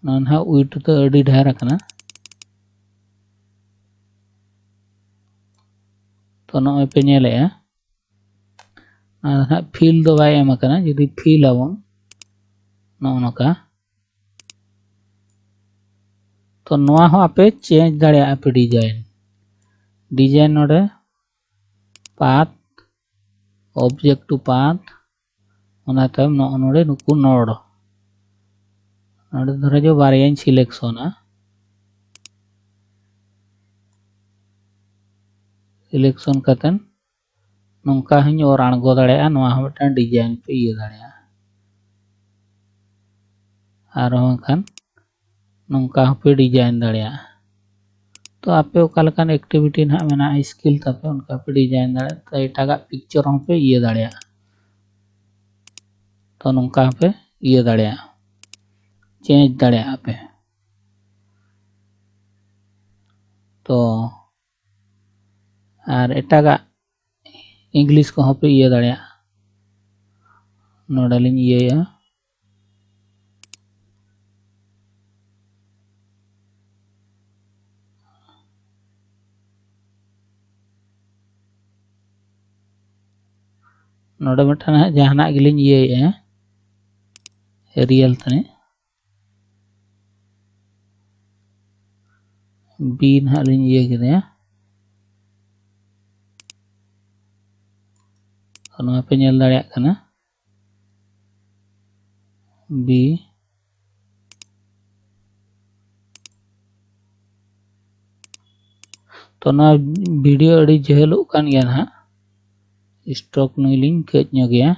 ᱱᱚᱣᱟ ᱱᱟᱦᱟᱜ width ᱫᱚ ᱟᱹᱰᱤ ᱰᱷᱮᱨ ᱟᱠᱟᱱᱟ᱾ ᱛᱚ ᱱᱚᱜᱼᱚᱭ ᱯᱮ ᱧᱮᱞᱮᱜᱼᱟ, ᱟᱨ ᱱᱟᱦᱟᱜ fill ᱫᱚ ᱵᱟᱭ ᱮᱢ ᱟᱠᱟᱱᱟ᱾ ᱡᱩᱫᱤ fill ᱟᱵᱚᱱ ᱱᱚᱜᱼᱚ ᱱᱚᱝᱠᱟ, ᱛᱚ ᱱᱚᱣᱟ ᱦᱚᱸ ᱟᱯᱮ ᱪᱮᱧᱡᱽ ᱫᱟᱲᱮᱭᱟᱜᱼᱟ ᱯᱮ ᱰᱤᱡᱟᱭᱤᱱ᱾ ᱰᱤᱡᱟᱭᱤᱱ ᱱᱚᱰᱮ path, object to path, ᱚᱱᱟ ᱛᱟᱭᱚᱢ ᱱᱚᱜᱼᱚ ᱱᱚᱰᱮ ᱱᱩᱠᱩ ᱱᱳᱰ, ᱱᱚᱰᱮ ᱫᱷᱚᱨᱚ ᱡᱚ ᱵᱟᱨᱭᱟᱧ ᱥᱤᱞᱮᱠᱥᱚᱱᱟ᱾ ᱥᱤᱞᱮᱠᱥᱚᱱ ᱠᱟᱛᱮᱱ ᱱᱚᱝᱠᱟ ᱦᱚᱸᱧ ᱚᱨ ᱟᱬᱜᱚ ᱫᱟᱲᱮᱭᱟᱜᱼᱟ᱾ ᱱᱚᱣᱟ ᱦᱚᱸ ᱢᱤᱫᱴᱟᱝ ᱰᱤᱡᱟᱭᱤᱱ ᱯᱮ ᱤᱭᱟᱹ ᱫᱟᱲᱮᱭᱟᱜᱼᱟ᱾ ᱟᱨᱦᱚᱸ ᱠᱷᱟᱱ ᱱᱚᱝᱠᱟ ᱦᱚᱸᱯᱮ ᱰᱤᱡᱟᱭᱤᱱ ᱫᱟᱲᱮᱭᱟᱜᱼᱟ᱾ ᱛᱚ ᱟᱯᱮ ᱚᱠᱟ ᱞᱮᱠᱟᱱ ᱮᱠᱴᱤᱵᱷᱤᱴᱤ ᱱᱟᱦᱟᱜ ᱢᱮᱱᱟᱜᱼᱟ, ᱥᱠᱤᱞ ᱛᱟᱯᱮ, ᱚᱱᱠᱟ ᱯᱮ ᱰᱤᱡᱟᱭᱤᱱ ᱫᱟᱲᱮᱭᱟᱜᱼᱟ᱾ ᱛᱚ ᱮᱴᱟᱜᱟᱜ ᱯᱤᱠᱪᱟᱨ ᱦᱚᱸᱯᱮ ᱤᱭᱟᱹ ᱫᱟᱲᱮᱭᱟᱜᱼᱟ᱾ ᱛᱚ ᱱᱚᱝᱠᱟ ᱦᱚᱸᱯᱮ ᱤᱭᱟᱹ ᱫᱟᱲᱮᱭᱟᱜᱼᱟ, ᱪᱮᱧᱡᱽ ᱫᱟᱲᱮᱭᱟᱜᱼᱟ ᱯᱮ᱾ ᱛᱚ ᱟᱨ ᱮᱴᱟᱜᱟᱜ ᱤᱝᱞᱤᱥ ᱠᱚᱦᱚᱸ ᱯᱮ ᱤᱭᱟᱹ ᱫᱟᱲᱮᱭᱟᱜᱼᱟ᱾ ᱱᱚᱰᱮ ᱞᱤᱧ ᱤᱭᱟᱹᱭᱟ᱾ ᱱᱚᱰᱮ ᱢᱤᱫᱴᱟᱝ ᱦᱟᱸᱜ ᱡᱟᱦᱟᱱᱟᱜ ᱜᱮᱞᱤᱧ ᱤᱭᱟᱹᱭᱮᱫᱼᱟ, ᱮᱨᱤᱭᱟᱞ ᱛᱟᱹᱱᱤᱡ᱾ ᱵᱤ ᱱᱟᱦᱟᱜ ᱞᱤᱧ ᱤᱭᱟᱹ ᱠᱮᱫᱟ᱾ ᱱᱚᱣᱟ ᱯᱮ ᱧᱮᱞ ᱫᱟᱲᱮᱭᱟᱜ ᱠᱟᱱᱟ, ᱵᱤ᱾ ᱛᱚ ᱱᱚᱣᱟ ᱵᱷᱤᱰᱤᱭᱳ ᱟᱹᱰᱤ ᱡᱷᱟᱹᱞᱚᱜ ᱠᱟᱱ ᱜᱮᱭᱟ ᱱᱟᱦᱟᱜ, ᱥᱴᱚᱯ ᱱᱩᱭ ᱞᱤᱧ ᱠᱟᱹᱡ ᱧᱚᱜᱮᱭᱟ᱾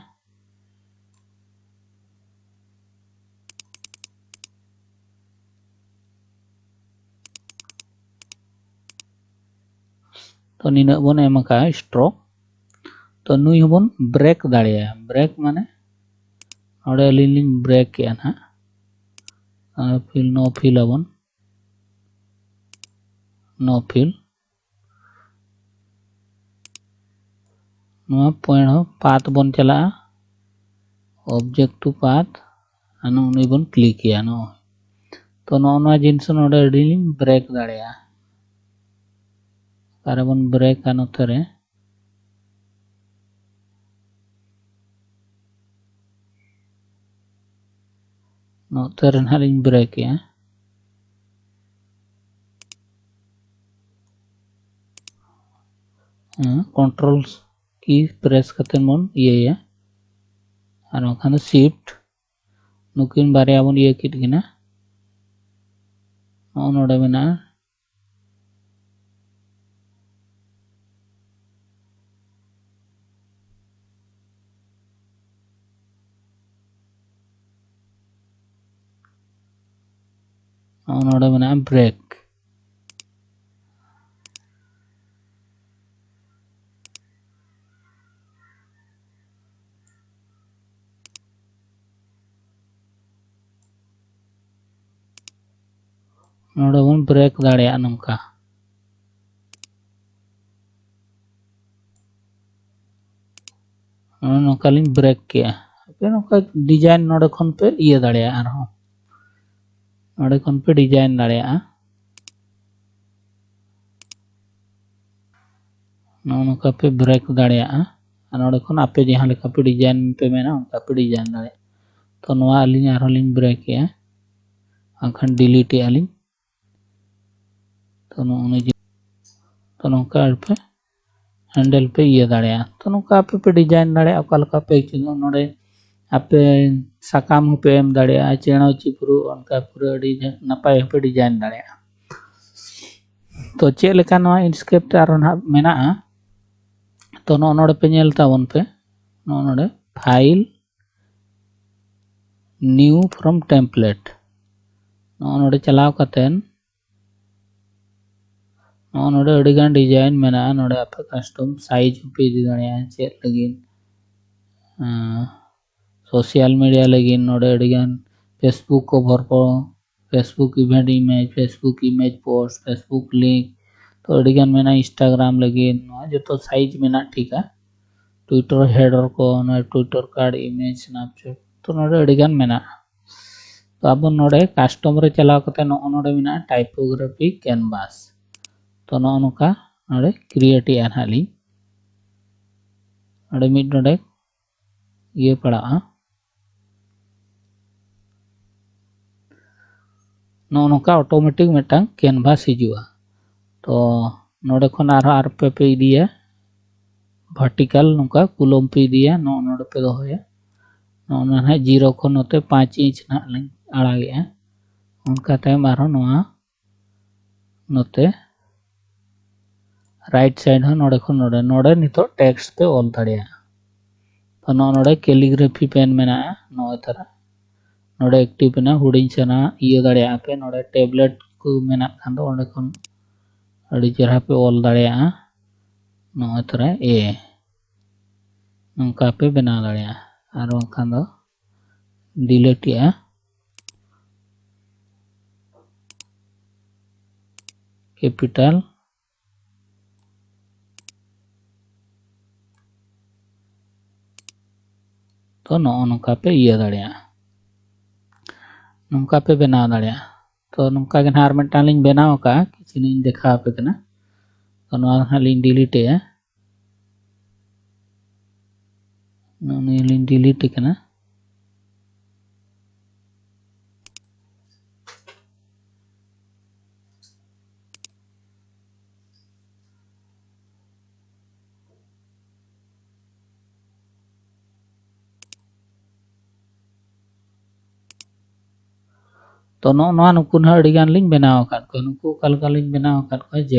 ᱛᱚ ᱱᱤᱱᱟᱹᱜ ᱵᱚᱱ ᱮᱢ ᱟᱠᱟᱫᱼᱟ ᱥᱴᱨᱳᱠ᱾ ᱛᱚ ᱱᱩᱭ ᱦᱚᱸᱵᱚᱱ ᱵᱨᱮᱠ ᱫᱟᱲᱮᱭᱟᱜᱼᱟ᱾ ᱵᱨᱮᱠ ᱢᱟᱱᱮ ᱱᱚᱰᱮ ᱟᱹᱞᱤᱧ ᱞᱤᱧ ᱵᱨᱮᱠ ᱠᱮᱜᱼᱟ ᱱᱟᱦᱟᱜ᱾ ᱟᱨ ᱯᱷᱤᱞ, ᱱᱚ ᱯᱷᱤᱞ ᱟᱵᱚᱱ, ᱱᱚ ᱯᱷᱤᱞ᱾ ᱱᱚᱣᱟ ᱯᱚᱭᱮᱱᱴ ᱦᱚᱸ ᱯᱟᱛᱷ ᱵᱚᱱ ᱪᱟᱞᱟᱜᱼᱟ, ᱚᱵᱡᱮᱠᱴ ᱴᱩ ᱯᱟᱛᱷ, ᱟᱨ ᱱᱚᱜᱼᱚ ᱱᱩᱭ ᱵᱚᱱ ᱠᱞᱤᱠ ᱮᱭᱟ᱾ ᱱᱚᱜᱼᱚᱭ ᱛᱚ ᱱᱚᱜᱼᱚ ᱱᱚᱣᱟ ᱡᱤᱱᱤᱥ ᱱᱚᱰᱮ ᱟᱹᱰᱤ ᱞᱤᱧ ᱵᱨᱮᱠ ᱫᱟᱲᱮᱭᱟᱜᱼᱟ᱾ ᱚᱠᱟᱨᱮ ᱵᱚᱱ ᱵᱨᱮᱠᱟ? ᱱᱚᱛᱮ ᱨᱮ, ᱱᱚᱛᱮ ᱨᱮ ᱱᱟᱦᱟᱜ ᱞᱤᱧ ᱵᱨᱮᱠᱮᱜᱼᱟ᱾ ᱠᱚᱱᱴᱨᱳᱞ ᱠᱤ ᱯᱨᱮᱥ ᱠᱟᱛᱮ ᱵᱚᱱ ᱤᱭᱟᱹᱭᱟ, ᱟᱨ ᱵᱟᱝᱠᱷᱟᱱ ᱫᱚ ᱥᱤᱯᱴ᱾ ᱱᱩᱠᱤᱱ ᱵᱟᱨᱭᱟ ᱵᱚᱱ ᱤᱭᱟᱹ ᱠᱮᱫ ᱠᱤᱱᱟ᱾ ᱱᱚᱜᱼᱚ ᱱᱚᱰᱮ ᱢᱮᱱᱟᱜᱼᱟ᱾ ᱱᱚᱜᱼᱚ ᱱᱚᱰᱮ ᱢᱮᱱᱟᱜᱼᱟ ᱵᱨᱮᱠ᱾ ᱱᱚᱰᱮ ᱵᱚᱱ ᱵᱨᱮᱠ ᱫᱟᱲᱮᱭᱟᱜᱼᱟ ᱱᱚᱝᱠᱟ᱾ ᱱᱚᱜᱼᱚ ᱱᱚᱝᱠᱟ ᱞᱤᱧ ᱵᱨᱮᱠ ᱠᱮᱜᱼᱟ᱾ ᱟᱯᱮ ᱱᱚᱝᱠᱟ ᱰᱤᱡᱟᱭᱤᱱ ᱱᱚᱰᱮ ᱠᱷᱚᱱ ᱯᱮ ᱤᱭᱟᱹ ᱫᱟᱲᱮᱭᱟᱜᱼᱟ, ᱟᱨᱦᱚᱸ ᱱᱚᱰᱮ ᱠᱷᱚᱱ ᱯᱮ ᱰᱤᱡᱟᱭᱤᱱ ᱫᱟᱲᱮᱭᱟᱜᱼᱟ᱾ ᱱᱚᱜᱼᱚ ᱱᱚᱝᱠᱟ ᱯᱮ ᱵᱨᱮᱠ ᱫᱟᱲᱮᱭᱟᱜᱼᱟ᱾ ᱟᱨ ᱱᱚᱰᱮ ᱠᱷᱚᱱ ᱟᱯᱮ ᱡᱟᱦᱟᱸ ᱞᱮᱠᱟ ᱯᱮ ᱰᱤᱡᱟᱭᱤᱱ ᱯᱮ ᱢᱮᱱᱟ, ᱚᱱᱠᱟ ᱯᱮ ᱰᱤᱡᱟᱭᱤᱱ ᱫᱟᱲᱮᱭᱟᱜᱼᱟ᱾ ᱛᱚ ᱱᱚᱣᱟ ᱟᱹᱞᱤᱧ ᱟᱨᱦᱚᱸ ᱞᱤᱧ ᱵᱨᱮᱠ ᱮᱜᱼᱟ, ᱵᱟᱝᱠᱷᱟᱱ ᱰᱤᱞᱤᱴ ᱮᱜᱼᱟ ᱞᱤᱧ᱾ ᱛᱚ ᱱᱚᱜᱼᱚ ᱱᱚᱝᱠᱟ ᱟᱯᱮ ᱦᱮᱱᱰᱮᱞ ᱯᱮ ᱤᱭᱟᱹ ᱫᱟᱲᱮᱭᱟᱜᱼᱟ᱾ ᱛᱚ ᱱᱚᱝᱠᱟ ᱟᱯᱮ ᱯᱮ ᱰᱤᱡᱟᱭᱤᱱ ᱫᱟᱲᱮᱭᱟᱜᱼᱟ ᱚᱠᱟ ᱞᱮᱠᱟ ᱯᱮ ᱟᱹᱭᱠᱟᱹᱣᱟ᱾ ᱱᱚᱰᱮ ᱟᱯᱮ ᱥᱟᱠᱟᱢ ᱦᱚᱸᱯᱮ ᱮᱢ ᱫᱟᱲᱮᱭᱟᱜᱼᱟ, ᱪᱮᱬᱮ ᱪᱤᱯᱨᱩ, ᱚᱱᱠᱟ ᱯᱩᱨᱟᱹ ᱟᱹᱰᱤ ᱱᱟᱯᱟᱭ ᱦᱚᱸᱯᱮ ᱰᱤᱡᱟᱭᱤᱱ ᱫᱟᱲᱮᱭᱟᱜᱼᱟ᱾ ᱛᱚ ᱪᱮᱫ ᱞᱮᱠᱟ ᱱᱚᱣᱟ ᱤᱱᱥᱠᱮᱯ ᱛᱮ ᱟᱨᱦᱚᱸ ᱱᱟᱦᱟᱜ ᱢᱮᱱᱟᱜᱼᱟ᱾ ᱛᱚ ᱱᱚᱜᱼᱚ ᱱᱚᱰᱮ ᱯᱮ ᱧᱮᱞ ᱛᱟᱵᱚᱱ ᱯᱮ, ᱱᱚᱜᱼᱚ ᱱᱚᱰᱮ ᱯᱷᱟᱭᱤᱞ, ᱱᱤᱭᱩ ᱯᱷᱨᱚᱢ ᱴᱮᱢᱯᱞᱮᱴ, ᱱᱚᱜᱼᱚ ᱱᱚᱰᱮ ᱪᱟᱞᱟᱣ ᱠᱟᱛᱮᱱ ᱱᱚᱜᱼᱚ ᱱᱚᱰᱮ ᱟᱹᱰᱤᱜᱟᱱ ᱰᱤᱡᱟᱭᱤᱱ ᱢᱮᱱᱟᱜᱼᱟ᱾ ᱱᱚᱰᱮ ᱟᱯᱮ ᱠᱟᱥᱴᱚᱢ ᱥᱟᱭᱤᱡᱽ ᱦᱚᱸᱯᱮ ᱤᱫᱤ ᱫᱟᱲᱮᱭᱟᱜᱼᱟ, ᱪᱮᱫ ᱞᱟᱹᱜᱤᱫ ᱥᱳᱥᱟᱞ ᱢᱤᱰᱤᱭᱟ ᱞᱟᱹᱜᱤᱫ᱾ ᱱᱚᱰᱮ ᱟᱹᱰᱤᱜᱟᱱ ᱯᱷᱮᱥᱵᱩᱠ ᱠᱚᱵᱷᱟᱨ ᱠᱚ, Facebook event image, Facebook image post, Facebook link, ᱛᱚ ᱟᱹᱰᱤᱜᱟᱱ ᱢᱮᱱᱟᱜᱼᱟ᱾ ᱤᱱᱥᱴᱟᱜᱨᱟᱢ ᱞᱟᱹᱜᱤᱫ ᱱᱚᱣᱟ ᱡᱚᱛᱚ ᱥᱟᱭᱤᱡᱽ ᱢᱮᱱᱟᱜ ᱴᱷᱤᱠᱟ᱾ ᱴᱩᱭᱴᱟᱨ ᱦᱮᱰᱟᱨ ᱠᱚ, ᱱᱚᱣᱟ ᱴᱩᱭᱴᱟᱨ ᱠᱟᱨᱰ, ᱤᱢᱮᱡᱽ, ᱥᱱᱟᱯᱪᱮᱴ, ᱛᱚ ᱱᱚᱰᱮ ᱟᱹᱰᱤᱜᱟᱱ ᱢᱮᱱᱟᱜᱼᱟ᱾ ᱛᱚ ᱟᱵᱚ ᱱᱚᱰᱮ ᱠᱟᱥᱴᱚᱢ ᱨᱮ ᱪᱟᱞᱟᱣ ᱠᱟᱛᱮ ᱱᱚᱜᱼᱚ ᱱᱚᱰᱮ ᱢᱮᱱᱟᱜᱼᱟ ᱴᱟᱭᱯᱳᱜᱨᱟᱯᱷᱤ ᱠᱮᱱᱵᱷᱟᱥ᱾ ᱛᱚ ᱱᱚᱜᱼᱚ ᱱᱚᱝᱠᱟ ᱱᱚᱰᱮ ᱠᱨᱤᱭᱮᱴ ᱮᱜᱼᱟ ᱱᱟᱦᱟᱜ ᱞᱤᱧ᱾ ᱱᱚᱰᱮ ᱢᱤᱫ ᱱᱚᱰᱮ ᱤᱭᱟᱹ ᱯᱟᱲᱟᱜᱼᱟ᱾ ᱱᱚᱜᱼᱚ ᱱᱚᱝᱠᱟ ᱚᱴᱳᱢᱮᱴᱤᱠ ᱢᱤᱫᱴᱟᱝ ᱠᱮᱱᱵᱷᱟᱥ ᱦᱤᱡᱩᱜᱼᱟ᱾ ᱛᱚ ᱱᱚᱰᱮ ᱠᱷᱚᱱ ᱟᱨᱦᱚᱸ ᱟᱨ ᱯᱮ ᱯᱮ ᱤᱫᱤᱭᱟ, vertical ᱱᱚᱝᱠᱟ column ᱯᱮ ᱤᱫᱤᱭᱟ, ᱱᱚᱜᱼᱚ ᱱᱚᱰᱮ ᱯᱮ ᱫᱚᱦᱚᱭᱟ᱾ ᱱᱚᱜᱼᱚ ᱱᱚᱣᱟ ᱱᱟᱦᱟᱜ zero ᱠᱷᱚᱱ ᱱᱚᱛᱮ ᱯᱟᱸᱪ inch ᱱᱟᱦᱟᱜ ᱞᱤᱧ ᱟᱲᱟᱜᱮᱜᱼᱟ᱾ ᱚᱱᱠᱟ ᱛᱟᱭᱚᱢ ᱟᱨᱦᱚᱸ ᱱᱚᱣᱟ ᱱᱚᱛᱮ right side ᱦᱚᱸ ᱱᱚᱰᱮ ᱠᱷᱚᱱ ᱱᱚᱰᱮ, ᱱᱚᱰᱮ ᱱᱤᱛᱚᱜ text ᱯᱮ ᱚᱞ ᱫᱟᱲᱮᱭᱟᱜᱼᱟ᱾ ᱛᱚ ᱱᱚᱜᱼᱚ ᱱᱚᱰᱮ calligraphy pen ᱢᱮᱱᱟᱜᱼᱟ, ᱱᱚᱜᱼᱚᱭ ᱛᱟᱨᱟ ᱱᱚᱰᱮ active ᱮᱱᱟ, ᱦᱩᱰᱤᱧ ᱥᱮᱬᱟ ᱤᱭᱟᱹ ᱫᱟᱲᱮᱭᱟᱜᱼᱟ ᱯᱮ᱾ ᱱᱚᱰᱮ tablet ᱠᱚ ᱢᱮᱱᱟᱜ ᱠᱷᱟᱱ ᱫᱚ ᱚᱸᱰᱮ ᱠᱷᱚᱱ ᱟᱹᱰᱤ ᱪᱮᱦᱨᱟ ᱯᱮ ᱚᱞ ᱫᱟᱲᱮᱭᱟᱜᱼᱟ᱾ ᱱᱚᱜᱼᱚᱭ ᱛᱟᱨᱟ A ᱱᱚᱝᱠᱟ ᱯᱮ ᱵᱮᱱᱟᱣ ᱫᱟᱲᱮᱭᱟᱜᱼᱟ, ᱟᱨ ᱵᱟᱝᱠᱷᱟᱱ ᱫᱚ delete ᱮᱜᱼᱟ᱾ Capital ᱛᱚ ᱱᱚᱜᱼᱚ ᱱᱚᱝᱠᱟ ᱯᱮ ᱤᱭᱟᱹ ᱫᱟᱲᱮᱭᱟᱜᱼᱟ, ᱱᱚᱝᱠᱟ ᱯᱮ ᱵᱮᱱᱟᱣ ᱫᱟᱲᱮᱭᱟᱜᱼᱟ᱾ ᱛᱚ ᱱᱚᱝᱠᱟ ᱜᱮ ᱱᱟᱦᱟᱜ ᱟᱨ ᱢᱤᱫᱴᱟᱝ ᱞᱤᱧ ᱵᱮᱱᱟᱣ ᱟᱠᱟᱫᱼᱟ, ᱠᱤᱪᱷᱩ ᱞᱤᱧ ᱫᱮᱠᱷᱟᱣ ᱟᱯᱮ ᱠᱟᱱᱟ᱾ ᱛᱚ ᱱᱚᱣᱟ ᱫᱚ ᱱᱟᱦᱟᱜ ᱞᱤᱧ delete ᱮᱜᱼᱟ, ᱱᱚᱜᱼᱚ ᱱᱤᱭᱟᱹ ᱞᱤᱧ delete ᱮ ᱠᱟᱱᱟ᱾ ᱛᱚ ᱱᱚᱜᱼᱚ ᱱᱚᱣᱟ ᱱᱩᱠᱩ ᱱᱟᱦᱟᱜ ᱟᱹᱰᱤ ᱜᱟᱱ ᱞᱤᱧ ᱵᱮᱱᱟᱣ ᱟᱠᱟᱫ ᱠᱚᱣᱟ᱾ ᱱᱩᱠᱩ ᱚᱠᱟ ᱞᱮᱠᱟ ᱞᱤᱧ ᱵᱮᱱᱟᱣ ᱟᱠᱟᱫ ᱠᱚᱣᱟ, Z᱾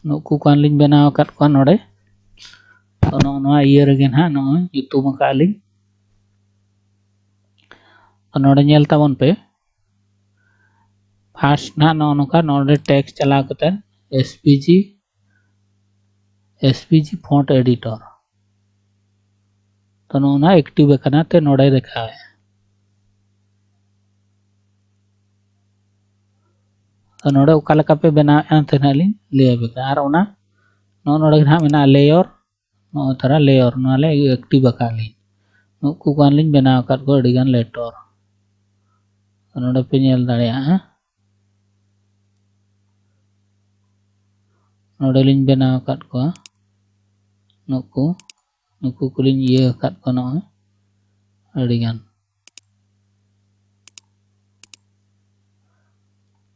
ᱱᱩᱠᱩ ᱠᱚ ᱞᱤᱧ ᱵᱮᱱᱟᱣ ᱟᱠᱟᱫ ᱠᱚᱣᱟ ᱱᱚᱰᱮ᱾ ᱛᱚ ᱱᱚᱜᱼᱚ ᱱᱚᱣᱟ ᱤᱭᱟᱹ ᱨᱮᱜᱮ ᱱᱟᱦᱟᱜ ᱱᱚᱜᱼᱚᱭ ᱧᱩᱛᱩᱢ ᱟᱠᱟᱫ ᱞᱤᱧ᱾ ᱛᱚ ᱱᱚᱰᱮ ᱧᱮᱞ ᱛᱟᱵᱚᱱ ᱯᱮ, first ᱱᱟᱦᱟᱜ ᱱᱚᱜᱼᱚ ᱱᱚᱝᱠᱟ ᱱᱚᱰᱮ text ᱪᱟᱞᱟᱣ ᱠᱟᱛᱮ S V G, S V G font editor᱾ ᱛᱚ ᱱᱚᱜᱼᱚ ᱱᱚᱣᱟ active ᱟᱠᱟᱱᱟ ᱛᱮ ᱱᱚᱰᱮ ᱫᱮᱠᱷᱟᱣᱮᱫᱼᱟ᱾ ᱛᱚ ᱱᱚᱰᱮ ᱚᱠᱟ ᱞᱮᱠᱟ ᱯᱮ ᱵᱮᱱᱟᱣᱮᱫᱼᱟ ᱮᱱᱛᱮ ᱱᱟᱦᱟᱜ ᱞᱤᱧ ᱞᱟᱹᱭ ᱟᱯᱮ ᱠᱟᱱᱟ᱾ ᱟᱨ ᱚᱱᱟ ᱱᱚᱜᱼᱚ ᱱᱚᱰᱮ ᱜᱮ ᱱᱟᱦᱟᱜ ᱢᱮᱱᱟᱜᱼᱟ layer, ᱱᱚᱜᱼᱚᱭ ᱛᱟᱨᱟ layer, ᱱᱚᱣᱟ ᱞᱮ active ᱟᱠᱟᱫ ᱞᱤᱧ᱾ ᱱᱩᱠᱩ ᱠᱚ ᱞᱤᱧ ᱵᱮᱱᱟᱣ ᱟᱠᱟᱫ ᱠᱚᱣᱟ ᱟᱹᱰᱤ ᱜᱟᱱ letter᱾ ᱛᱚ ᱱᱚᱰᱮ ᱯᱮ ᱧᱮᱞ ᱫᱟᱲᱮᱭᱟᱜᱼᱟ, ᱱᱚᱰᱮ ᱞᱤᱧ ᱵᱮᱱᱟᱣ ᱟᱠᱟᱫ ᱠᱚᱣᱟ ᱱᱩᱠᱩ, ᱱᱩᱠᱩ ᱠᱚᱞᱤᱧ ᱤᱭᱟᱹ ᱟᱠᱟᱫ ᱠᱚᱣᱟ ᱱᱚᱜᱼᱚᱭ ᱟᱹᱰᱤ ᱜᱟᱱ᱾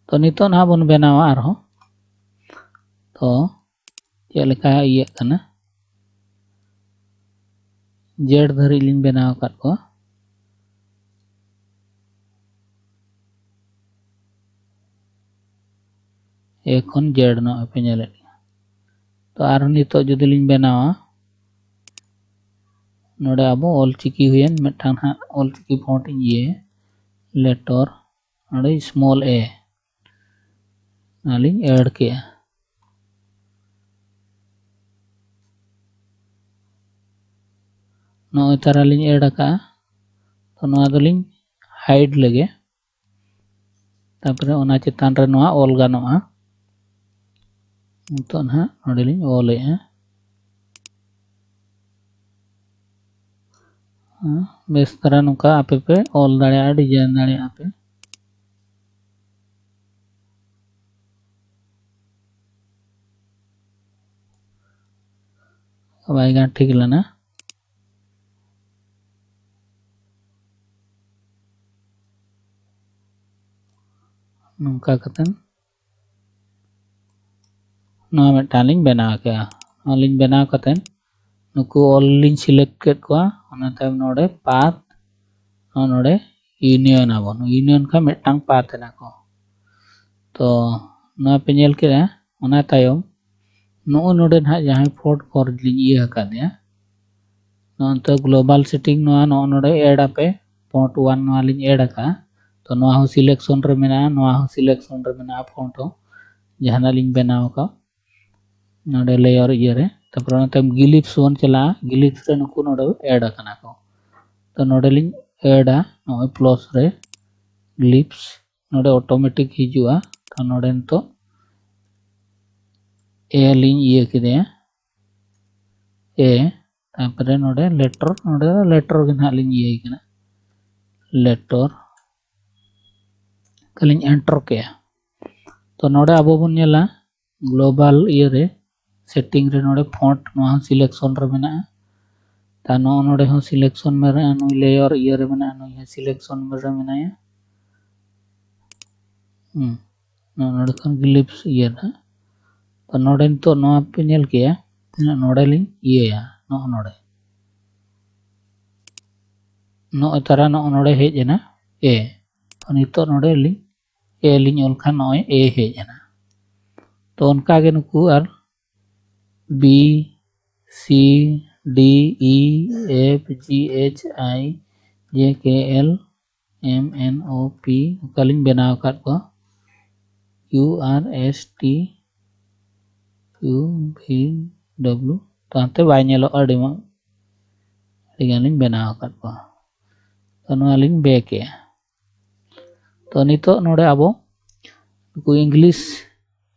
ᱛᱚ ᱱᱤᱛᱚᱜ ᱱᱟᱦᱟᱜ ᱵᱚᱱ ᱵᱮᱱᱟᱣᱟ ᱟᱨᱦᱚᱸ᱾ ᱛᱚ ᱪᱮᱫ ᱞᱮᱠᱟ ᱤᱭᱟᱹᱜ ᱠᱟᱱᱟ᱾ ᱡᱮᱰ ᱫᱷᱟᱹᱨᱤᱡ ᱞᱤᱧ ᱵᱮᱱᱟᱣ ᱟᱠᱟᱫ ᱠᱚᱣᱟ᱾ ᱮ ᱠᱷᱚᱱ ᱡᱮᱰ ᱱᱚᱜᱼᱚᱭ ᱯᱮ ᱧᱮᱞᱮᱫ ᱜᱮᱭᱟ᱾ ᱛᱚ ᱟᱨᱦᱚᱸ ᱱᱤᱛᱚᱜ ᱡᱩᱫᱤ ᱞᱤᱧ ᱵᱮᱱᱟᱣᱟ, ᱱᱚᱰᱮ ᱟᱵᱚ ᱚᱞᱪᱤᱠᱤ ᱦᱩᱭᱮᱱ ᱢᱤᱫᱴᱟᱝ ᱦᱟᱸᱜ ᱚᱞᱪᱤᱠᱤ ᱯᱷᱚᱱᱴ ᱤᱧ ᱤᱭᱟᱹᱭᱟ, ᱞᱮᱴᱚᱨ, ᱱᱚᱰᱮ ᱥᱢᱚᱞ ᱮ ᱚᱱᱟᱞᱤᱧ ᱮᱰ ᱠᱮᱜᱼᱟ᱾ ᱱᱚᱜᱼᱚᱭ ᱛᱟᱨᱟ ᱞᱤᱧ ᱮᱰ ᱟᱠᱟᱜᱼᱟ᱾ ᱛᱚ ᱱᱚᱣᱟ ᱫᱚᱞᱤᱧ ᱦᱟᱭᱤᱰ ᱞᱮᱜᱮ᱾ ᱛᱟᱨᱯᱚᱨᱮ ᱚᱱᱟ ᱪᱮᱛᱟᱱ ᱨᱮ ᱱᱚᱣᱟ ᱚᱞ ᱜᱟᱱᱚᱜᱼᱟ᱾ ᱱᱤᱛᱚᱜ ᱱᱟᱦᱟᱜ ᱱᱚᱰᱮ ᱞᱤᱧ ᱚᱞᱮᱜᱼᱟ᱾ ᱦᱮᱸ, ᱵᱮᱥ ᱫᱷᱟᱨᱟ ᱱᱚᱝᱠᱟ ᱟᱯᱮ ᱯᱮ ᱚᱞ ᱫᱟᱲᱮᱭᱟᱜᱼᱟ, ᱰᱤᱡᱟᱭᱤᱱ ᱫᱟᱲᱮᱭᱟᱜᱼᱟ ᱯᱮ᱾ ᱵᱟᱭ ᱜᱟᱱ ᱴᱷᱤᱠ ᱞᱮᱱᱟ᱾ ᱱᱚᱝᱠᱟ ᱠᱟᱛᱮ ᱱᱚᱣᱟ ᱢᱤᱫᱴᱟᱝ ᱞᱤᱧ ᱵᱮᱱᱟᱣ ᱠᱮᱜᱼᱟ᱾ ᱱᱚᱣᱟ ᱞᱤᱧ ᱵᱮᱱᱟᱣ ᱠᱟᱛᱮ ᱱᱩᱠᱩ ᱚᱞ ᱞᱤᱧ ᱥᱤᱞᱮᱠᱴ ᱠᱮᱫ ᱠᱚᱣᱟ᱾ ᱚᱱᱟ ᱛᱟᱭᱚᱢ ᱱᱚᱰᱮ ᱯᱟᱛᱷ, ᱱᱚᱣᱟ ᱱᱚᱰᱮ ᱤᱭᱩᱱᱤᱭᱚᱱ ᱟᱵᱚᱱ᱾ ᱤᱭᱩᱱᱤᱭᱚᱱ ᱠᱷᱟᱱ ᱢᱤᱫᱴᱟᱝ ᱯᱟᱛᱷ ᱮᱱᱟ ᱠᱚ᱾ ᱛᱚ ᱱᱚᱣᱟ ᱯᱮ ᱧᱮᱞ ᱠᱮᱫᱟ᱾ ᱚᱱᱟ ᱛᱟᱭᱚᱢ ᱱᱚᱜᱼᱚᱭ ᱱᱚᱰᱮ ᱱᱟᱦᱟᱜ ᱡᱟᱦᱟᱸᱭ ᱯᱷᱚᱱᱴ ᱠᱚᱨ ᱞᱤᱧ ᱤᱭᱟᱹ ᱟᱠᱟᱫᱮᱭᱟ, ᱱᱚᱜᱼᱚ ᱱᱚᱛᱮ ᱜᱞᱳᱵᱟᱞ ᱥᱮᱴᱤᱝ ᱱᱚᱣᱟ ᱱᱚᱜᱼᱚ ᱱᱚᱰᱮ ᱮᱰ ᱟᱯᱮ, ᱯᱷᱚᱱᱴ ᱚᱣᱟᱱ ᱱᱚᱣᱟ ᱞᱤᱧ ᱮᱰ ᱟᱠᱟᱫᱼᱟ᱾ ᱛᱚ ᱱᱚᱣᱟ ᱦᱚᱸ ᱥᱤᱞᱮᱠᱥᱚᱱ ᱨᱮ ᱢᱮᱱᱟᱜᱼᱟ, ᱱᱚᱣᱟ ᱦᱚᱸ ᱥᱤᱞᱮᱠᱥᱚᱱ ᱨᱮ ᱢᱮᱱᱟᱜᱼᱟ, ᱯᱷᱚᱱᱴ ᱦᱚᱸ ᱡᱟᱦᱟᱱᱟᱜ ᱞᱤᱧ ᱵᱮᱱᱟᱣ ᱟᱠᱟᱫ᱾ ᱱᱚᱰᱮ ᱞᱮᱭᱟᱨ ᱤᱭᱟᱹ ᱨᱮ, ᱛᱟᱨᱯᱚᱨᱮ ᱚᱱᱟ ᱛᱟᱭᱚᱢ ᱜᱤᱞᱤᱯᱥ ᱵᱚᱱ ᱪᱟᱞᱟᱜᱼᱟ᱾ ᱜᱤᱞᱤᱯᱥ ᱨᱮ ᱱᱩᱠᱩ ᱱᱚᱰᱮ ᱮᱰ ᱟᱠᱟᱱᱟ ᱠᱚ᱾ ᱛᱚ ᱱᱚᱰᱮ ᱞᱤᱧ ᱮᱰᱟ, ᱱᱚᱜᱼᱚᱭ ᱯᱞᱟᱥ ᱨᱮ ᱜᱤᱞᱤᱯᱥ ᱱᱚᱰᱮ ᱚᱴᱳᱢᱮᱴᱤᱠ ᱦᱤᱡᱩᱜᱼᱟ᱾ ᱛᱚ ᱱᱚᱰᱮ ᱱᱤᱛᱚᱜ ᱮ ᱞᱤᱧ ᱤᱭᱟᱹ ᱠᱮᱫᱮᱭᱟ, ᱮ, ᱛᱟᱨᱯᱚᱨᱮ ᱱᱚᱰᱮ ᱞᱮᱴᱚᱨ, ᱱᱚᱰᱮ ᱫᱚ ᱞᱮᱴᱚᱨ ᱜᱮ ᱱᱟᱦᱟᱜ ᱞᱤᱧ ᱤᱭᱟᱹᱭ ᱠᱟᱱᱟ, ᱞᱮᱴᱚᱨ᱾ ᱠᱷᱟᱹᱞᱤᱧ ᱮᱱᱴᱟᱨ ᱠᱮᱜᱼᱟ᱾ ᱛᱚ ᱱᱚᱰᱮ ᱟᱵᱚ ᱵᱚᱱ ᱧᱮᱞᱟ ᱜᱞᱳᱵᱟᱞ ᱤᱭᱟᱹ ᱨᱮ, ᱥᱮᱴᱤᱝ ᱨᱮ ᱱᱚᱰᱮ ᱯᱷᱚᱱᱴ, ᱱᱚᱣᱟ ᱦᱚᱸ ᱥᱤᱞᱮᱠᱥᱚᱱ ᱨᱮ ᱢᱮᱱᱟᱜᱼᱟ᱾ ᱛᱟ ᱱᱚᱜᱼᱚ ᱱᱚᱰᱮ ᱦᱚᱸ ᱥᱤᱞᱮᱠᱥᱚᱱ ᱢᱮᱱᱟᱜᱼᱟ, ᱱᱩᱭ ᱞᱮᱭᱟᱨ ᱤᱭᱟᱹ ᱨᱮ ᱢᱮᱱᱟᱜᱼᱟ, ᱱᱩᱭ ᱦᱚᱸ ᱥᱤᱞᱮᱠᱥᱚᱱ ᱨᱮ ᱢᱮᱱᱟᱭᱟ᱾ ᱦᱩᱸ, ᱱᱚᱜᱼᱚ ᱱᱚᱰᱮ ᱠᱷᱚᱱ ᱜᱞᱤᱯᱥ ᱤᱭᱟᱹ ᱱᱟᱦᱟᱜ᱾ ᱛᱚ ᱱᱚᱰᱮ ᱱᱤᱛᱚᱜ ᱱᱚᱣᱟ ᱯᱮ ᱧᱮᱞ ᱠᱮᱜᱼᱟ, ᱛᱤᱱᱟᱹᱜ ᱱᱚᱰᱮ ᱞᱤᱧ ᱤᱭᱟᱹᱭᱟ, ᱱᱚᱜᱼᱚ ᱱᱚᱰᱮ, ᱱᱚᱜᱼᱚᱭ ᱛᱟᱨᱟ ᱱᱚᱜᱼᱚ ᱱᱚᱰᱮ ᱦᱮᱡ ᱮᱱᱟ ᱮ᱾ ᱛᱚ ᱱᱤᱛᱚᱜ ᱱᱚᱰᱮ ᱞᱤᱧ ᱮ ᱞᱤᱧ ᱚᱞ ᱠᱷᱟᱱ ᱱᱚᱜᱼᱚᱭ ᱮ ᱦᱮᱡ ᱮᱱᱟ᱾ ᱛᱚ ᱚᱱᱠᱟ ᱜᱮ ᱱᱩᱠᱩ ᱟᱨ B C D E F G H I J K L M N O P ᱚᱠᱟᱞᱤᱧ ᱵᱮᱱᱟᱣ ᱟᱠᱟᱫ ᱠᱚᱣᱟ, Q R S T Q V W, ᱛᱚ ᱦᱟᱱᱛᱮ ᱵᱟᱭ ᱧᱮᱞᱚᱜᱼᱟ, ᱟᱹᱰᱤ ᱢᱟ ᱟᱹᱰᱤ ᱜᱟᱱ ᱞᱤᱧ ᱵᱮᱱᱟᱣ ᱟᱠᱟᱫ ᱠᱚᱣᱟ᱾ ᱛᱚ ᱱᱚᱣᱟ ᱞᱤᱧ ᱵᱮᱠ ᱮᱜᱼᱟ᱾ ᱛᱚ ᱱᱤᱛᱚᱜ ᱱᱚᱰᱮ ᱟᱵᱚ ᱱᱩᱠᱩ English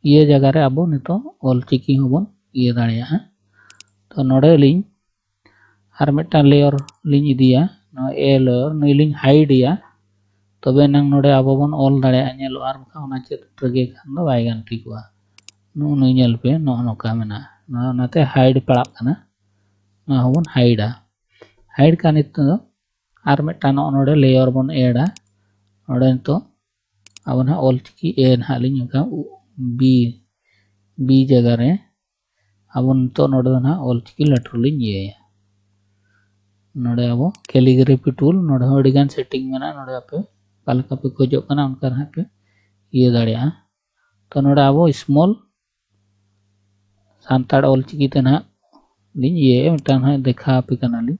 ᱤᱭᱟᱹ ᱡᱟᱭᱜᱟ ᱨᱮ ᱟᱵᱚ ᱱᱤᱛᱚᱜ ᱚᱞᱪᱤᱠᱤ ᱦᱚᱸᱵᱚᱱ ᱤᱭᱟᱹ ᱫᱟᱲᱮᱭᱟᱜᱼᱟ᱾ ᱛᱚ ᱱᱚᱰᱮ ᱞᱤᱧ ᱟᱨ ᱢᱤᱫᱴᱟᱝ layer ᱞᱤᱧ ᱤᱫᱤᱭᱟ, ᱱᱚᱣᱟ A layer, ᱱᱩᱭ ᱞᱤᱧ hide ᱮᱭᱟ, ᱛᱚᱵᱮ ᱮᱱᱟᱝ ᱱᱚᱰᱮ ᱟᱵᱚ ᱵᱚᱱ ᱚᱞ ᱫᱟᱲᱮᱭᱟᱜᱼᱟ, ᱧᱮᱞᱚᱜᱼᱟ, ᱟᱨ ᱵᱟᱠᱷᱟᱱ ᱚᱱᱟ ᱪᱮᱫ ᱨᱮᱜᱮ ᱠᱷᱟᱱ ᱫᱚ ᱵᱟᱭ ᱜᱟᱱ ᱴᱷᱤᱠᱚᱜᱼᱟ᱾ ᱱᱚᱜᱼᱚ ᱱᱩᱭ ᱧᱮᱞ ᱯᱮ, ᱱᱚᱜᱼᱚ ᱱᱚᱝᱠᱟ ᱢᱮᱱᱟᱜᱼᱟ, ᱱᱚᱣᱟ ᱚᱱᱟᱛᱮ hide ᱯᱟᱲᱟᱜ ᱠᱟᱱᱟ, ᱱᱚᱣᱟ ᱦᱚᱸᱵᱚᱱ hide ᱟ᱾ Hide ᱠᱟᱜ ᱱᱤᱛᱚᱜ ᱫᱚ ᱟᱨ ᱢᱤᱫᱴᱟᱝ ᱱᱚᱜᱼᱚ ᱱᱚᱰᱮ layer ᱵᱚᱱ add ᱟ᱾ ᱱᱚᱰᱮ ᱱᱤᱛᱚᱜ ᱟᱵᱚ ᱱᱟᱦᱟᱜ ᱚᱞᱪᱤᱠᱤ A ᱱᱟᱦᱟᱜ ᱞᱤᱧ ᱚᱱᱠᱟ B, B ᱡᱟᱭᱜᱟ ᱨᱮ ᱟᱵᱚ ᱱᱤᱛᱚᱜ ᱱᱚᱰᱮ ᱫᱚ ᱱᱟᱦᱟᱜ ᱚᱞᱪᱤᱠᱤ letter ᱞᱤᱧ ᱤᱭᱟᱹᱭᱟ᱾ ᱱᱚᱰᱮ ᱟᱵᱚ calligraphy tool, ᱱᱚᱰᱮ ᱦᱚᱸ ᱟᱹᱰᱤᱜᱟᱱ setting ᱢᱮᱱᱟᱜᱼᱟ᱾ ᱱᱚᱰᱮ ᱟᱯᱮ ᱚᱠᱟ ᱞᱮᱠᱟ ᱯᱮ ᱠᱷᱚᱡᱚᱜ ᱠᱟᱱᱟ ᱚᱱᱠᱟ ᱱᱟᱦᱟᱜ ᱯᱮ ᱤᱭᱟᱹ ᱫᱟᱲᱮᱭᱟᱜᱼᱟ᱾ ᱛᱚ ᱱᱚᱰᱮ ᱟᱵᱚ small ᱥᱟᱱᱛᱟᱲ ᱚᱞᱪᱤᱠᱤ ᱛᱮ ᱱᱟᱦᱟᱜ ᱞᱤᱧ ᱤᱭᱟᱹᱭᱟ, ᱢᱤᱫᱴᱟᱝ ᱱᱟᱦᱟᱜ ᱫᱮᱠᱷᱟᱣ ᱟᱯᱮ ᱠᱟᱱᱟᱞᱤᱧ᱾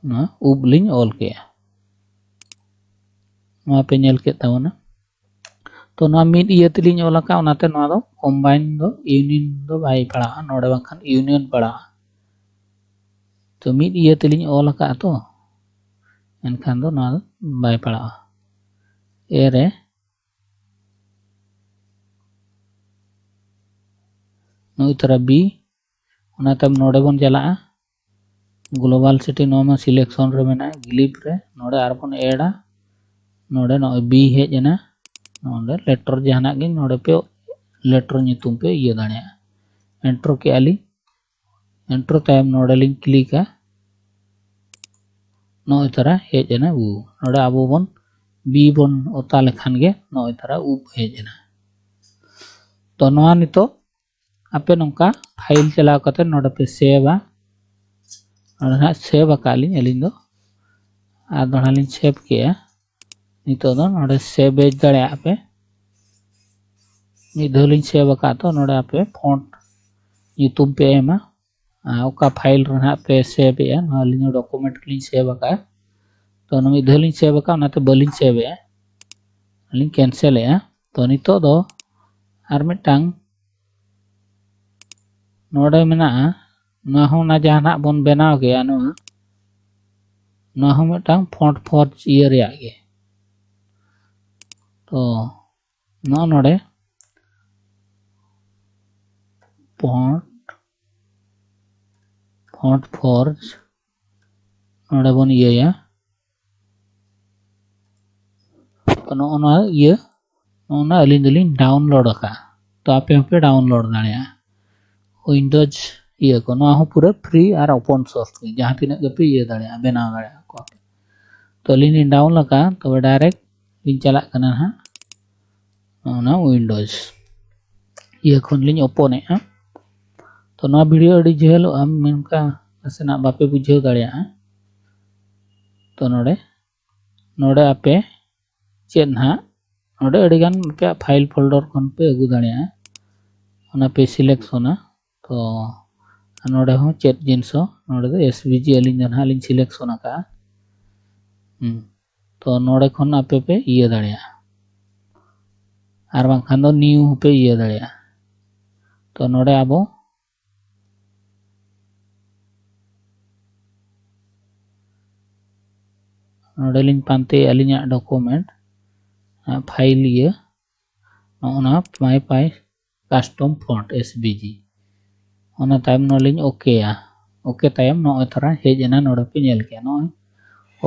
ᱱᱚᱣᱟ ᱩᱵ ᱞᱤᱧ ᱚᱞ ᱠᱮᱜᱼᱟ, ᱱᱚᱣᱟ ᱯᱮ ᱧᱮᱞ ᱠᱮᱫ ᱛᱟᱵᱚᱱᱟ᱾ ᱛᱚ ᱱᱚᱣᱟ ᱢᱤᱫ ᱤᱭᱟᱹ ᱛᱮᱞᱤᱧ ᱚᱞ ᱟᱠᱟᱫ, ᱚᱱᱟᱛᱮ ᱱᱚᱣᱟ ᱫᱚ combine ᱫᱚ union ᱫᱚ ᱵᱟᱭ ᱯᱟᱲᱟᱜᱼᱟ, ᱱᱚᱰᱮ ᱵᱟᱝᱠᱷᱟᱱ union ᱯᱟᱲᱟᱜᱼᱟ᱾ ᱛᱚ ᱢᱤᱫ ᱤᱭᱟᱹ ᱛᱮᱞᱤᱧ ᱚᱞ ᱟᱠᱟᱫᱼᱟ, ᱛᱚ ᱮᱱᱠᱷᱟᱱ ᱫᱚ ᱱᱚᱣᱟ ᱫᱚ ᱵᱟᱭ ᱯᱟᱲᱟᱜᱼᱟ᱾ A ᱨᱮ ᱱᱩᱭ ᱛᱟᱨᱟ B, ᱚᱱᱟ ᱛᱟᱭᱚᱢ ᱱᱚᱰᱮ ᱵᱚᱱ ᱪᱟᱞᱟᱜᱼᱟ, global city, ᱱᱚᱣᱟ ᱢᱟ selection ᱨᱮ ᱢᱮᱱᱟᱜᱼᱟ, glyph ᱨᱮ ᱱᱚᱰᱮ ᱟᱨᱵᱚᱱ add ᱟ, ᱱᱚᱰᱮ ᱱᱚᱜᱼᱚᱭ B ᱦᱮᱡ ᱮᱱᱟ, ᱱᱚᱰᱮ letter ᱡᱟᱦᱟᱱᱟᱜ ᱜᱮ ᱱᱚᱰᱮ ᱯᱮ letter ᱧᱩᱛᱩᱢ ᱯᱮ ᱤᱭᱟᱹ ᱫᱟᱲᱮᱭᱟᱜᱼᱟ᱾ Enter ᱠᱮᱜᱼᱟ ᱞᱤᱧ, enter ᱛᱟᱭᱚᱢ ᱱᱚᱰᱮ ᱞᱤᱧ click ᱟ, ᱱᱚᱜᱼᱚᱭ ᱛᱟᱨᱟ ᱦᱮᱡ ᱮᱱᱟ ᱩ᱾ ᱱᱚᱰᱮ ᱟᱵᱚ ᱵᱚᱱ B ᱵᱚᱱ ᱚᱛᱟ ᱞᱮᱠᱷᱟᱱ ᱜᱮ ᱱᱚᱜᱼᱚᱭ ᱛᱟᱨᱟ ᱩᱵ ᱦᱮᱡ ᱮᱱᱟ᱾ ᱛᱚ ᱱᱚᱣᱟ ᱱᱤᱛᱚᱜ ᱟᱯᱮ ᱱᱚᱝᱠᱟ file ᱪᱟᱞᱟᱣ ᱠᱟᱛᱮ ᱱᱚᱰᱮ ᱯᱮ ᱥᱮᱵᱷᱟ᱾ ᱱᱚᱰᱮ ᱦᱟᱸᱜ ᱥᱮᱵᱷ ᱟᱠᱟᱫ ᱞᱤᱧ ᱟᱹᱞᱤᱧ ᱫᱚ, ᱟᱨ ᱫᱚᱦᱲᱟ ᱞᱤᱧ ᱥᱮᱵᱷ ᱠᱮᱜᱼᱟ᱾ ᱱᱤᱛᱚᱜ ᱫᱚ ᱱᱚᱰᱮ ᱥᱮᱵᱷ ᱮᱡᱽ ᱫᱟᱲᱮᱭᱟᱜᱼᱟ ᱯᱮ᱾ ᱢᱤᱫ ᱫᱷᱟᱣ ᱞᱤᱧ ᱥᱮᱵᱷ ᱟᱠᱟᱫ, ᱛᱚ ᱱᱚᱰᱮ ᱟᱯᱮ ᱯᱷᱚᱱᱴ ᱧᱩᱛᱩᱢ ᱯᱮ ᱮᱢᱟ, ᱟᱨ ᱚᱠᱟ file ᱨᱮ ᱱᱟᱦᱟᱜ ᱯᱮ ᱥᱮᱵᱷ ᱮᱜᱼᱟ᱾ ᱱᱚᱣᱟ ᱟᱹᱞᱤᱧ document ᱞᱤᱧ ᱥᱮᱵᱷ ᱟᱠᱟᱫᱼᱟ, ᱛᱚ ᱚᱱᱟ ᱢᱤᱫ ᱫᱷᱟᱣ ᱞᱤᱧ ᱥᱮᱵᱷ ᱟᱠᱟᱫ, ᱚᱱᱟᱛᱮ ᱵᱟᱹᱞᱤᱧ ᱥᱮᱵᱷ ᱮᱜᱼᱟ, ᱟᱹᱞᱤᱧ cancel ᱮᱜᱼᱟ᱾ ᱛᱚ ᱱᱤᱛᱚᱜ ᱫᱚ ᱟᱨ ᱢᱤᱫᱴᱟᱝ ᱱᱚᱰᱮ ᱢᱮᱱᱟᱜᱼᱟ, ᱱᱚᱣᱟ ᱦᱚᱸ ᱚᱱᱟ ᱡᱟᱦᱟᱱᱟᱜ ᱵᱚᱱ ᱵᱮᱱᱟᱣ ᱜᱮᱭᱟ, ᱱᱚᱣᱟ ᱱᱚᱣᱟ ᱦᱚᱸ ᱢᱤᱫᱴᱟᱝ Font Forge ᱤᱭᱟᱹ ᱨᱮᱭᱟᱜ ᱜᱮ᱾ ᱛᱚ ᱱᱚᱜᱼᱚ ᱱᱚᱰᱮ Font Font Forge ᱱᱚᱰᱮ ᱵᱚᱱ ᱤᱭᱟᱹᱭᱟ᱾ ᱛᱚ ᱱᱚᱜᱼᱚ ᱱᱚᱣᱟ ᱤᱭᱟᱹ, ᱱᱚᱜᱼᱚ ᱱᱚᱣᱟ ᱟᱹᱞᱤᱧ ᱫᱚᱞᱤᱧ download ᱟᱠᱟᱫᱼᱟ᱾ ᱛᱚ ᱟᱯᱮ ᱦᱚᱸᱯᱮ download ᱫᱟᱲᱮᱭᱟᱜᱼᱟ Windows ᱤᱭᱟᱹ ᱠᱚ᱾ ᱱᱚᱣᱟ ᱦᱚᱸ ᱯᱩᱨᱟᱹ free ᱟᱨ open source ᱜᱮ, ᱡᱟᱦᱟᱸ ᱛᱤᱱᱟᱹᱜ ᱜᱮᱯᱮ ᱤᱭᱟᱹ ᱫᱟᱲᱮᱭᱟᱜᱼᱟ, ᱵᱮᱱᱟᱣ ᱫᱟᱲᱮᱭᱟᱜᱼᱟ ᱠᱚ᱾ ᱛᱚ ᱟᱹᱞᱤᱧ ᱞᱤᱧ download ᱟᱠᱟᱫᱼᱟ, ᱛᱚᱵᱮ direct ᱞᱤᱧ ᱪᱟᱞᱟᱜ ᱠᱟᱱᱟ ᱱᱟᱦᱟᱜ ᱱᱚᱜᱼᱚ ᱱᱚᱣᱟ Windows ᱤᱭᱟᱹ ᱠᱷᱚᱱ ᱞᱤᱧ open ᱮᱫᱼᱟ᱾ ᱛᱚ ᱱᱚᱣᱟ video ᱟᱹᱰᱤ ᱡᱷᱟᱹᱞᱚᱜᱼᱟ, ᱢᱮᱱᱠᱷᱟᱱ ᱱᱟᱥᱮᱱᱟᱜ ᱵᱟᱯᱮ ᱵᱩᱡᱷᱟᱹᱣ ᱫᱟᱲᱮᱭᱟᱜᱼᱟ᱾ ᱛᱚ ᱱᱚᱰᱮ, ᱱᱚᱰᱮ ᱟᱯᱮ ᱪᱮᱫ ᱱᱟᱦᱟᱜ, ᱱᱚᱰᱮ ᱟᱹᱰᱤᱜᱟᱱ ᱟᱯᱮᱭᱟᱜ file folder ᱠᱷᱚᱱ ᱯᱮ ᱟᱹᱜᱩ ᱫᱟᱲᱮᱭᱟᱜᱼᱟ, ᱚᱱᱟ ᱯᱮ selectionᱟ᱾ ᱛᱚ ᱱᱚᱰᱮ ᱦᱚᱸ ᱪᱮᱫ ᱡᱤᱱᱤᱥ ᱦᱚᱸ, ᱱᱚᱰᱮ ᱫᱚ SVG ᱟᱹᱞᱤᱧ ᱫᱚ ᱱᱟᱦᱟᱜ ᱞᱤᱧ selection ᱟᱠᱟᱫᱼᱟ᱾ ᱦᱩᱸ᱾ ᱛᱚ ᱱᱚᱰᱮ ᱠᱷᱚᱱ ᱟᱯᱮ ᱯᱮ ᱤᱭᱟᱹ ᱫᱟᱲᱮᱭᱟᱜᱼᱟ, ᱟᱨ ᱵᱟᱝᱠᱷᱟᱱ ᱫᱚ new ᱦᱚᱸᱯᱮ ᱤᱭᱟᱹ ᱫᱟᱲᱮᱭᱟᱜᱼᱟ᱾ ᱛᱚ ᱱᱚᱰᱮ ᱟᱵᱚ ᱱᱚᱰᱮ ᱞᱤᱧ ᱯᱟᱱᱛᱮᱭᱟ ᱟᱹᱞᱤᱧᱟᱜ document, file ᱤᱭᱟᱹ, ᱱᱚᱜᱼᱚ ᱱᱚᱣᱟ My Pi Custom Font SVG᱾ ᱚᱱᱟ ᱛᱟᱭᱚᱢ ᱱᱚᱣᱟ ᱞᱤᱧ okᱭᱟ᱾ OK ᱛᱟᱭᱚᱢ ᱱᱚᱜᱼᱚᱭ ᱛᱷᱚᱲᱟ ᱦᱮᱡ ᱮᱱᱟ, ᱱᱚᱰᱮ ᱯᱮ ᱧᱮᱞ ᱠᱮᱜᱼᱟ, ᱱᱚᱜᱼᱚᱭ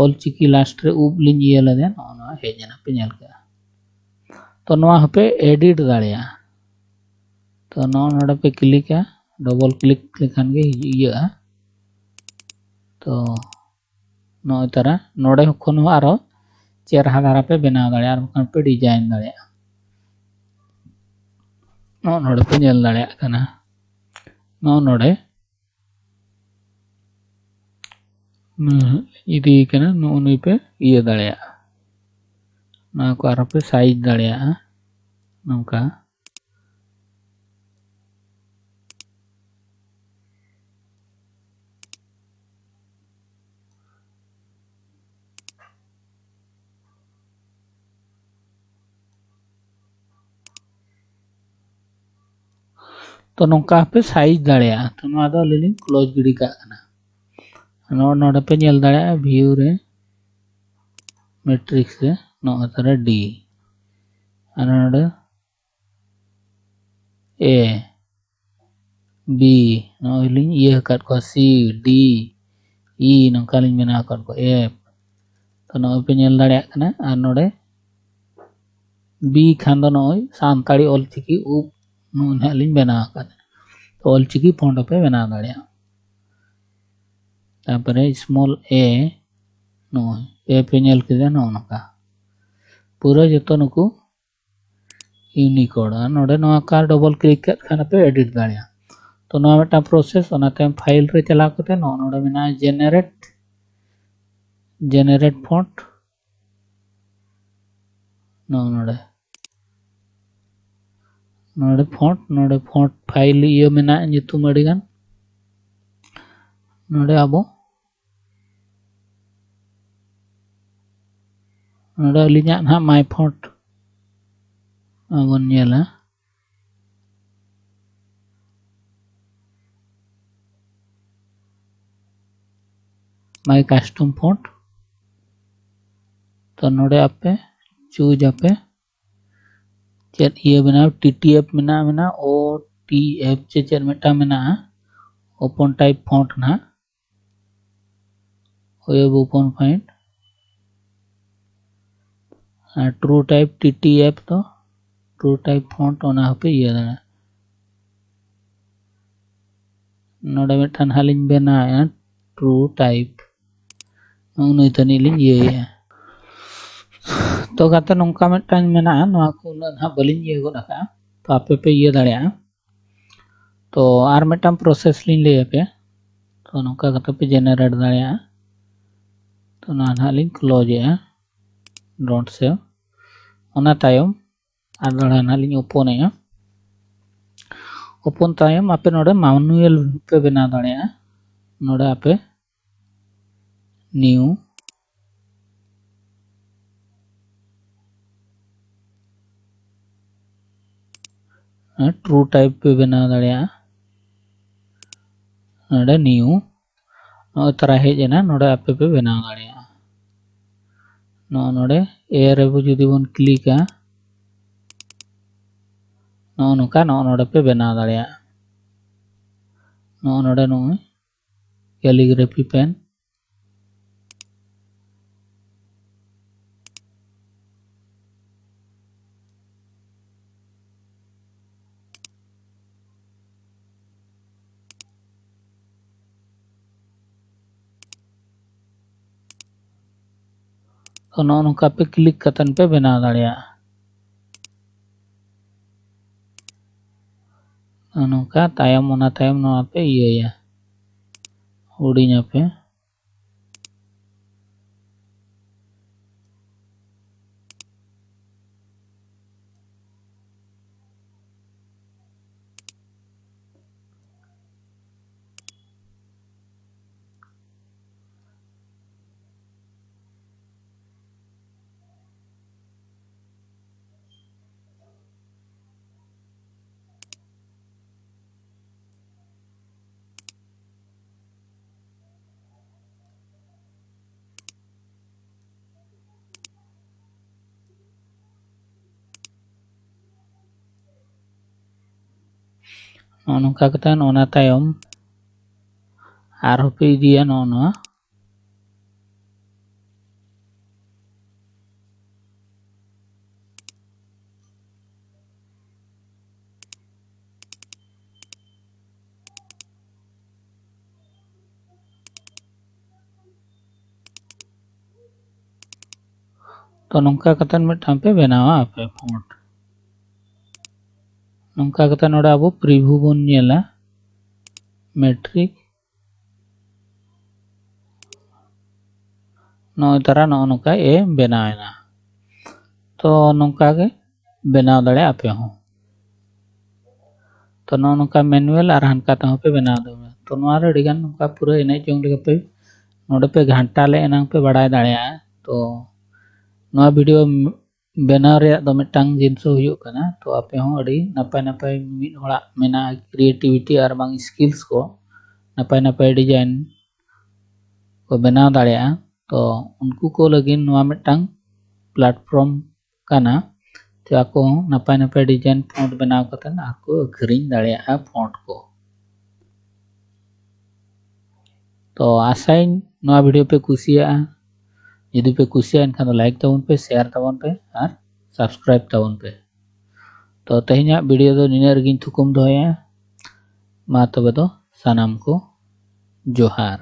ᱚᱞ ᱪᱤᱠᱤ last ᱨᱮ ᱩᱵ ᱞᱤᱧ ᱤᱭᱟᱹ ᱞᱮᱫᱟ, ᱱᱚᱜᱼᱚ ᱱᱚᱣᱟ ᱦᱮᱡ ᱮᱱᱟ, ᱯᱮ ᱧᱮᱞ ᱠᱮᱜᱼᱟ᱾ ᱛᱚ ᱱᱚᱣᱟ ᱦᱚᱸᱯᱮ edit ᱫᱟᱲᱮᱭᱟᱜᱼᱟ᱾ ᱛᱚ ᱱᱚᱜᱼᱚ ᱱᱚᱰᱮ ᱯᱮ clickᱟ, double click ᱞᱮᱠᱷᱟᱱ ᱜᱮ ᱤᱭᱟᱹᱜᱼᱟ᱾ ᱛᱚ ᱱᱚᱜᱼᱚᱭ ᱛᱟᱨᱟ ᱱᱚᱰᱮ ᱠᱷᱚᱱ ᱦᱚᱸ ᱟᱨᱚ ᱪᱮᱨᱦᱟ ᱫᱷᱟᱨᱟ ᱯᱮ ᱵᱮᱱᱟᱣ ᱫᱟᱲᱮᱭᱟᱜᱼᱟ, ᱟᱨ ᱵᱟᱝᱠᱷᱟᱱ ᱯᱮ design ᱫᱟᱲᱮᱭᱟᱜᱼᱟ᱾ ᱱᱚᱜᱼᱚ ᱱᱚᱰᱮ ᱯᱮ ᱧᱮᱞ ᱫᱟᱲᱮᱭᱟᱜ ᱠᱟᱱᱟ, ᱱᱚᱜᱼᱚ ᱱᱚᱰᱮ ᱤᱫᱤ ᱠᱟᱱᱟ, ᱱᱚᱜᱼᱚ ᱱᱩᱭ ᱯᱮ ᱤᱭᱟᱹ ᱫᱟᱲᱮᱭᱟᱜᱼᱟ᱾ ᱱᱚᱣᱟ ᱠᱚ ᱟᱨᱦᱚᱸ ᱯᱮ size ᱫᱟᱲᱮᱭᱟᱜᱼᱟ ᱱᱚᱝᱠᱟ᱾ ᱛᱚ ᱱᱚᱝᱠᱟ ᱦᱚᱸᱯᱮ size ᱫᱟᱲᱮᱭᱟᱜᱼᱟ᱾ ᱛᱚ ᱱᱚᱣᱟ ᱫᱚ ᱟᱹᱞᱤᱧ ᱞᱤᱧ close ᱜᱤᱰᱤ ᱠᱟᱜ ᱠᱟᱱᱟ᱾ ᱱᱚᱜᱼᱚ ᱱᱚᱰᱮ ᱯᱮ ᱧᱮᱞ ᱫᱟᱲᱮᱭᱟᱜᱼᱟ view ᱨᱮ, matrix ᱨᱮ, ᱱᱚᱜᱼᱚ ᱛᱟᱨᱟ D ᱟᱨ ᱱᱚᱰᱮ A, B, ᱱᱚᱜᱼᱚᱭ ᱞᱤᱧ ᱤᱭᱟᱹ ᱟᱠᱟᱫ ᱠᱚᱣᱟ, C, D, E, ᱱᱚᱝᱠᱟ ᱞᱤᱧ ᱵᱮᱱᱟᱣ ᱟᱠᱟᱫ ᱠᱚᱣᱟ, F᱾ ᱛᱚ ᱱᱚᱜᱼᱚᱭ ᱯᱮ ᱧᱮᱞ ᱫᱟᱲᱮᱭᱟᱜ ᱠᱟᱱᱟ᱾ ᱟᱨ ᱱᱚᱰᱮ B ᱠᱷᱟᱱ ᱫᱚ ᱱᱚᱜᱼᱚᱭ ᱥᱟᱱᱛᱟᱲᱤ ᱚᱞᱪᱤᱠᱤ ᱩᱵ ᱱᱚᱜᱼᱚᱭ ᱱᱟᱦᱟᱜ ᱞᱤᱧ ᱵᱮᱱᱟᱣ ᱟᱠᱟᱫᱟ᱾ ᱛᱚ ᱚᱞᱪᱤᱠᱤ font ᱦᱚᱸᱯᱮ ᱵᱮᱱᱟᱣ ᱫᱟᱲᱮᱭᱟᱜᱼᱟ᱾ ᱛᱟᱨᱯᱚᱨᱮ small a, ᱱᱚᱜᱼᱚᱭ A ᱯᱮ ᱧᱮᱞ ᱠᱮᱫᱟ, ᱱᱚᱜᱼᱚ ᱱᱚᱝᱠᱟ ᱯᱩᱨᱟᱹ ᱡᱚᱛᱚ ᱱᱩᱠᱩ Unicode᱾ ᱟᱨ ᱱᱚᱰᱮ ᱱᱚᱣᱟ ᱠᱟᱨ double click ᱠᱟᱜ ᱠᱷᱟᱱ ᱯᱮ edit ᱫᱟᱲᱮᱭᱟᱜᱼᱟ᱾ ᱛᱚ ᱱᱚᱣᱟ ᱢᱤᱫᱴᱟᱝ process, ᱚᱱᱟᱛᱮ file ᱨᱮ ᱪᱟᱞᱟᱣ ᱠᱟᱛᱮ ᱱᱚᱜᱼᱚ ᱱᱚᱰᱮ ᱢᱮᱱᱟᱜᱼᱟ generate, generate font, ᱱᱚᱜᱼᱚ ᱱᱚᱰᱮ, ᱱᱚᱰᱮ font, ᱱᱚᱰᱮ font file ᱤᱭᱟᱹ ᱢᱮᱱᱟᱜᱼᱟ, ᱧᱩᱛᱩᱢ ᱟᱹᱰᱤᱜᱟᱱ᱾ ᱱᱚᱰᱮ ᱟᱵᱚ, ᱱᱚᱰᱮ ᱟᱹᱞᱤᱧᱟᱜ ᱱᱟᱦᱟᱜ my font ᱵᱚᱱ ᱧᱮᱞᱟ᱾ My custom font᱾ ᱛᱚ ᱱᱚᱰᱮ ᱟᱯᱮ choose ᱟᱯᱮ ᱪᱮᱫ ᱤᱭᱟᱹ ᱢᱮᱱᱟᱜᱼᱟ, T T F ᱢᱮᱱᱟᱜᱼᱟ, ᱢᱮᱱᱟᱜᱼᱟ, O T F ᱪᱮ ᱪᱮᱫ ᱢᱤᱫᱴᱟᱝ ᱢᱮᱱᱟᱜᱼᱟ, open type font ᱱᱟᱦᱟᱜ, web open font, ᱟᱨ true type T T F ᱫᱚ true type font, ᱚᱱᱟ ᱦᱚᱸᱯᱮ ᱤᱭᱟᱹ ᱫᱟᱲᱮᱭᱟᱜᱼᱟ᱾ ᱱᱚᱰᱮ ᱢᱤᱫᱴᱟᱝ ᱦᱟᱸᱜ ᱞᱤᱧ ᱵᱮᱱᱟᱣᱮᱫᱼᱟ true type, ᱱᱚᱜᱼᱚ ᱱᱩᱭ ᱛᱟᱹᱱᱤᱡ ᱞᱤᱧ ᱤᱭᱟᱹᱭᱮᱫᱼᱟ᱾ ᱛᱚ ᱜᱟᱛᱮ, ᱱᱚᱝᱠᱟ ᱢᱤᱫᱴᱟᱝ ᱢᱮᱱᱟᱜᱼᱟ, ᱱᱚᱣᱟ ᱠᱚ ᱩᱱᱟᱹᱜ ᱱᱟᱦᱟᱜ ᱵᱟᱹᱞᱤᱧ ᱤᱭᱟᱹ ᱜᱚᱫ ᱟᱠᱟᱫᱼᱟ, ᱛᱚ ᱟᱯᱮ ᱯᱮ ᱤᱭᱟᱹ ᱫᱟᱲᱮᱭᱟᱜᱼᱟ᱾ ᱛᱚ ᱟᱨ ᱢᱤᱫᱴᱟᱝ process ᱞᱤᱧ ᱞᱟᱹᱭ ᱟᱯᱮᱭᱟ᱾ ᱛᱚ ᱱᱚᱝᱠᱟ ᱠᱟᱛᱮ ᱯᱮ generate ᱫᱟᱲᱮᱭᱟᱜᱼᱟ᱾ ᱛᱚ ᱱᱚᱣᱟ ᱱᱟᱦᱟᱜ ᱞᱤᱧ close ᱮᱜᱼᱟ, don't save᱾ ᱚᱱᱟ ᱛᱟᱭᱚᱢ ᱟᱨ ᱫᱚᱦᱲᱟ ᱱᱟᱦᱟᱜ ᱞᱤᱧ open ᱮᱜᱼᱟ᱾ Open ᱛᱟᱭᱚᱢ ᱟᱯᱮ ᱱᱚᱰᱮ manual ᱯᱮ ᱵᱮᱱᱟᱣ ᱫᱟᱲᱮᱭᱟᱜᱼᱟ᱾ ᱱᱚᱰᱮ ᱟᱯᱮ new true type ᱯᱮ ᱵᱮᱱᱟᱣ ᱫᱟᱲᱮᱭᱟᱜᱼᱟ᱾ ᱱᱚᱰᱮ new ᱱᱚᱜᱼᱚᱭ ᱛᱟᱨᱟ ᱦᱮᱡ ᱮᱱᱟ, ᱱᱚᱰᱮ ᱟᱯᱮ ᱯᱮ ᱵᱮᱱᱟᱣ ᱫᱟᱲᱮᱭᱟᱜᱼᱟ᱾ ᱱᱚᱜᱼᱚ ᱱᱚᱰᱮ air ᱨᱮ ᱡᱩᱫᱤ ᱵᱚᱱ click ᱟ, ᱱᱚᱜᱼᱚ ᱱᱚᱝᱠᱟ ᱱᱚᱜᱼᱚ ᱱᱚᱰᱮ ᱯᱮ ᱵᱮᱱᱟᱣ ᱫᱟᱲᱮᱭᱟᱜᱼᱟ᱾ ᱱᱚᱜᱼᱚ ᱱᱚᱰᱮ ᱱᱚᱜᱼᱚᱭ calligraphy pen᱾ ᱛᱚ ᱱᱚᱜᱼᱚ ᱱᱚᱝᱠᱟ ᱯᱮ click ᱠᱟᱛᱮᱫ ᱯᱮ ᱵᱮᱱᱟᱣ ᱫᱟᱲᱮᱭᱟᱜᱼᱟ᱾ ᱱᱚᱜᱼᱚ ᱱᱚᱝᱠᱟ ᱛᱟᱭᱚᱢ, ᱚᱱᱟ ᱛᱟᱭᱚᱢ ᱱᱚᱣᱟ ᱯᱮ ᱤᱭᱟᱹᱭᱟ, ᱦᱩᱰᱤᱧᱟᱯᱮ᱾ ᱱᱚᱜᱼᱚ ᱱᱚᱝᱠᱟ ᱠᱟᱛᱮ ᱚᱱᱟ ᱛᱟᱭᱚᱢ ᱟᱨᱦᱚᱸ ᱯᱮ ᱤᱫᱤᱭᱟ ᱱᱚᱜᱼᱚ ᱱᱚᱣᱟ᱾ ᱛᱚ ᱱᱚᱝᱠᱟ ᱠᱟᱛᱮ ᱢᱤᱫᱴᱟᱝ ᱯᱮ ᱵᱮᱱᱟᱣᱟ ᱟᱯᱮ ᱯᱷᱚᱱᱴ᱾ ᱱᱚᱝᱠᱟ ᱠᱟᱛᱮ ᱱᱚᱰᱮ ᱟᱵᱚ ᱯᱨᱤᱵᱷᱤᱭᱩ ᱵᱚᱱ ᱧᱮᱞᱟ, ᱢᱮᱴᱨᱤᱠ᱾ ᱱᱚᱜᱼᱚᱭ ᱛᱟᱨᱟ ᱱᱚᱜᱼᱚ ᱱᱚᱝᱠᱟ ᱮ ᱵᱮᱱᱟᱣ ᱮᱱᱟ᱾ ᱛᱚ ᱱᱚᱝᱠᱟ ᱜᱮ ᱵᱮᱱᱟᱣ ᱫᱟᱲᱮᱭᱟᱜᱼᱟ ᱟᱯᱮ ᱦᱚᱸ᱾ ᱛᱚ ᱱᱚᱜᱼᱚ ᱱᱚᱝᱠᱟ ᱢᱮᱱᱩᱣᱟᱞ ᱟᱨ ᱦᱟᱱᱠᱟ ᱛᱮᱦᱚᱸ ᱯᱮ ᱵᱮᱱᱟᱣ ᱫᱟᱲᱮᱭᱟᱜᱼᱟ᱾ ᱛᱚ ᱱᱚᱣᱟ ᱨᱮ ᱟᱹᱰᱤᱜᱟᱱ ᱱᱚᱝᱠᱟ ᱯᱩᱨᱟᱹ ᱮᱱᱮᱡ ᱡᱚᱝ ᱞᱮᱠᱟ ᱯᱮ ᱱᱚᱰᱮ ᱯᱮ ᱜᱷᱟᱱᱴᱟ ᱞᱮ ᱮᱱᱟᱝ ᱯᱮ ᱵᱟᱲᱟᱭ ᱫᱟᱲᱮᱭᱟᱜᱼᱟ᱾ ᱛᱚ ᱱᱚᱣᱟ ᱵᱷᱤᱰᱤᱭᱳ ᱵᱮᱱᱟᱣ ᱨᱮᱭᱟᱜ ᱫᱚ ᱢᱤᱫᱴᱟᱝ ᱡᱤᱱᱤᱥ ᱦᱩᱭᱩᱜ ᱠᱟᱱᱟ, ᱛᱚ ᱟᱯᱮ ᱦᱚᱸ ᱟᱹᱰᱤ ᱱᱟᱯᱟᱭ ᱱᱟᱯᱟᱭ ᱢᱤᱫ ᱦᱚᱲᱟᱜ ᱢᱮᱱᱟᱜᱼᱟ ᱠᱨᱤᱭᱮᱴᱤᱵᱷᱤᱴᱤ ᱟᱨ ᱵᱟᱝ ᱥᱠᱤᱞᱥ ᱠᱚ, ᱱᱟᱯᱟᱭ ᱱᱟᱯᱟᱭ ᱰᱤᱡᱟᱭᱤᱱ ᱠᱚ ᱵᱮᱱᱟᱣ ᱫᱟᱲᱮᱭᱟᱜᱼᱟ᱾ ᱛᱚ ᱩᱱᱠᱩ ᱠᱚ ᱞᱟᱹᱜᱤᱫ ᱱᱚᱣᱟ ᱢᱤᱫᱴᱟᱝ ᱯᱞᱟᱴᱯᱷᱚᱨᱢ ᱠᱟᱱᱟ, ᱛᱚ ᱟᱠᱚ ᱦᱚᱸ ᱱᱟᱯᱟᱭ ᱱᱟᱯᱟᱭ ᱰᱤᱡᱟᱭᱤᱱ ᱯᱷᱚᱱᱴ ᱵᱮᱱᱟᱣ ᱠᱟᱛᱮ ᱟᱨ ᱠᱚ ᱟᱹᱠᱷᱨᱤᱧ ᱫᱟᱲᱮᱭᱟᱜᱼᱟ ᱯᱷᱚᱱᱴ ᱠᱚ᱾ ᱛᱚ ᱟᱥᱟᱭᱟᱹᱧ ᱱᱚᱣᱟ ᱵᱷᱤᱰᱤᱭᱳ ᱯᱮ ᱠᱩᱥᱤᱭᱟᱜᱼᱟ᱾ ᱡᱩᱫᱤ ᱯᱮ ᱠᱩᱥᱤᱭᱟᱜᱼᱟ ᱮᱱᱠᱷᱟᱱ ᱫᱚ ᱞᱟᱭᱤᱠ ᱛᱟᱵᱚᱱ ᱯᱮ, ᱥᱮᱭᱟᱨ ᱛᱟᱵᱚᱱ ᱯᱮ ᱟᱨ ᱥᱟᱵᱥᱠᱨᱟᱭᱤᱵ ᱛᱟᱵᱚᱱ ᱯᱮ᱾ ᱛᱚ ᱛᱮᱦᱮᱧᱟᱜ ᱵᱷᱤᱰᱤᱭᱳ ᱫᱚ ᱱᱤᱱᱟᱹᱜ ᱨᱮᱜᱮᱧ ᱛᱷᱩᱠᱩᱢ ᱫᱚᱦᱚᱭᱟ᱾ ᱢᱟ ᱛᱚᱵᱮ ᱫᱚ ᱥᱟᱱᱟᱢ ᱠᱚ ᱡᱚᱦᱟᱨ᱾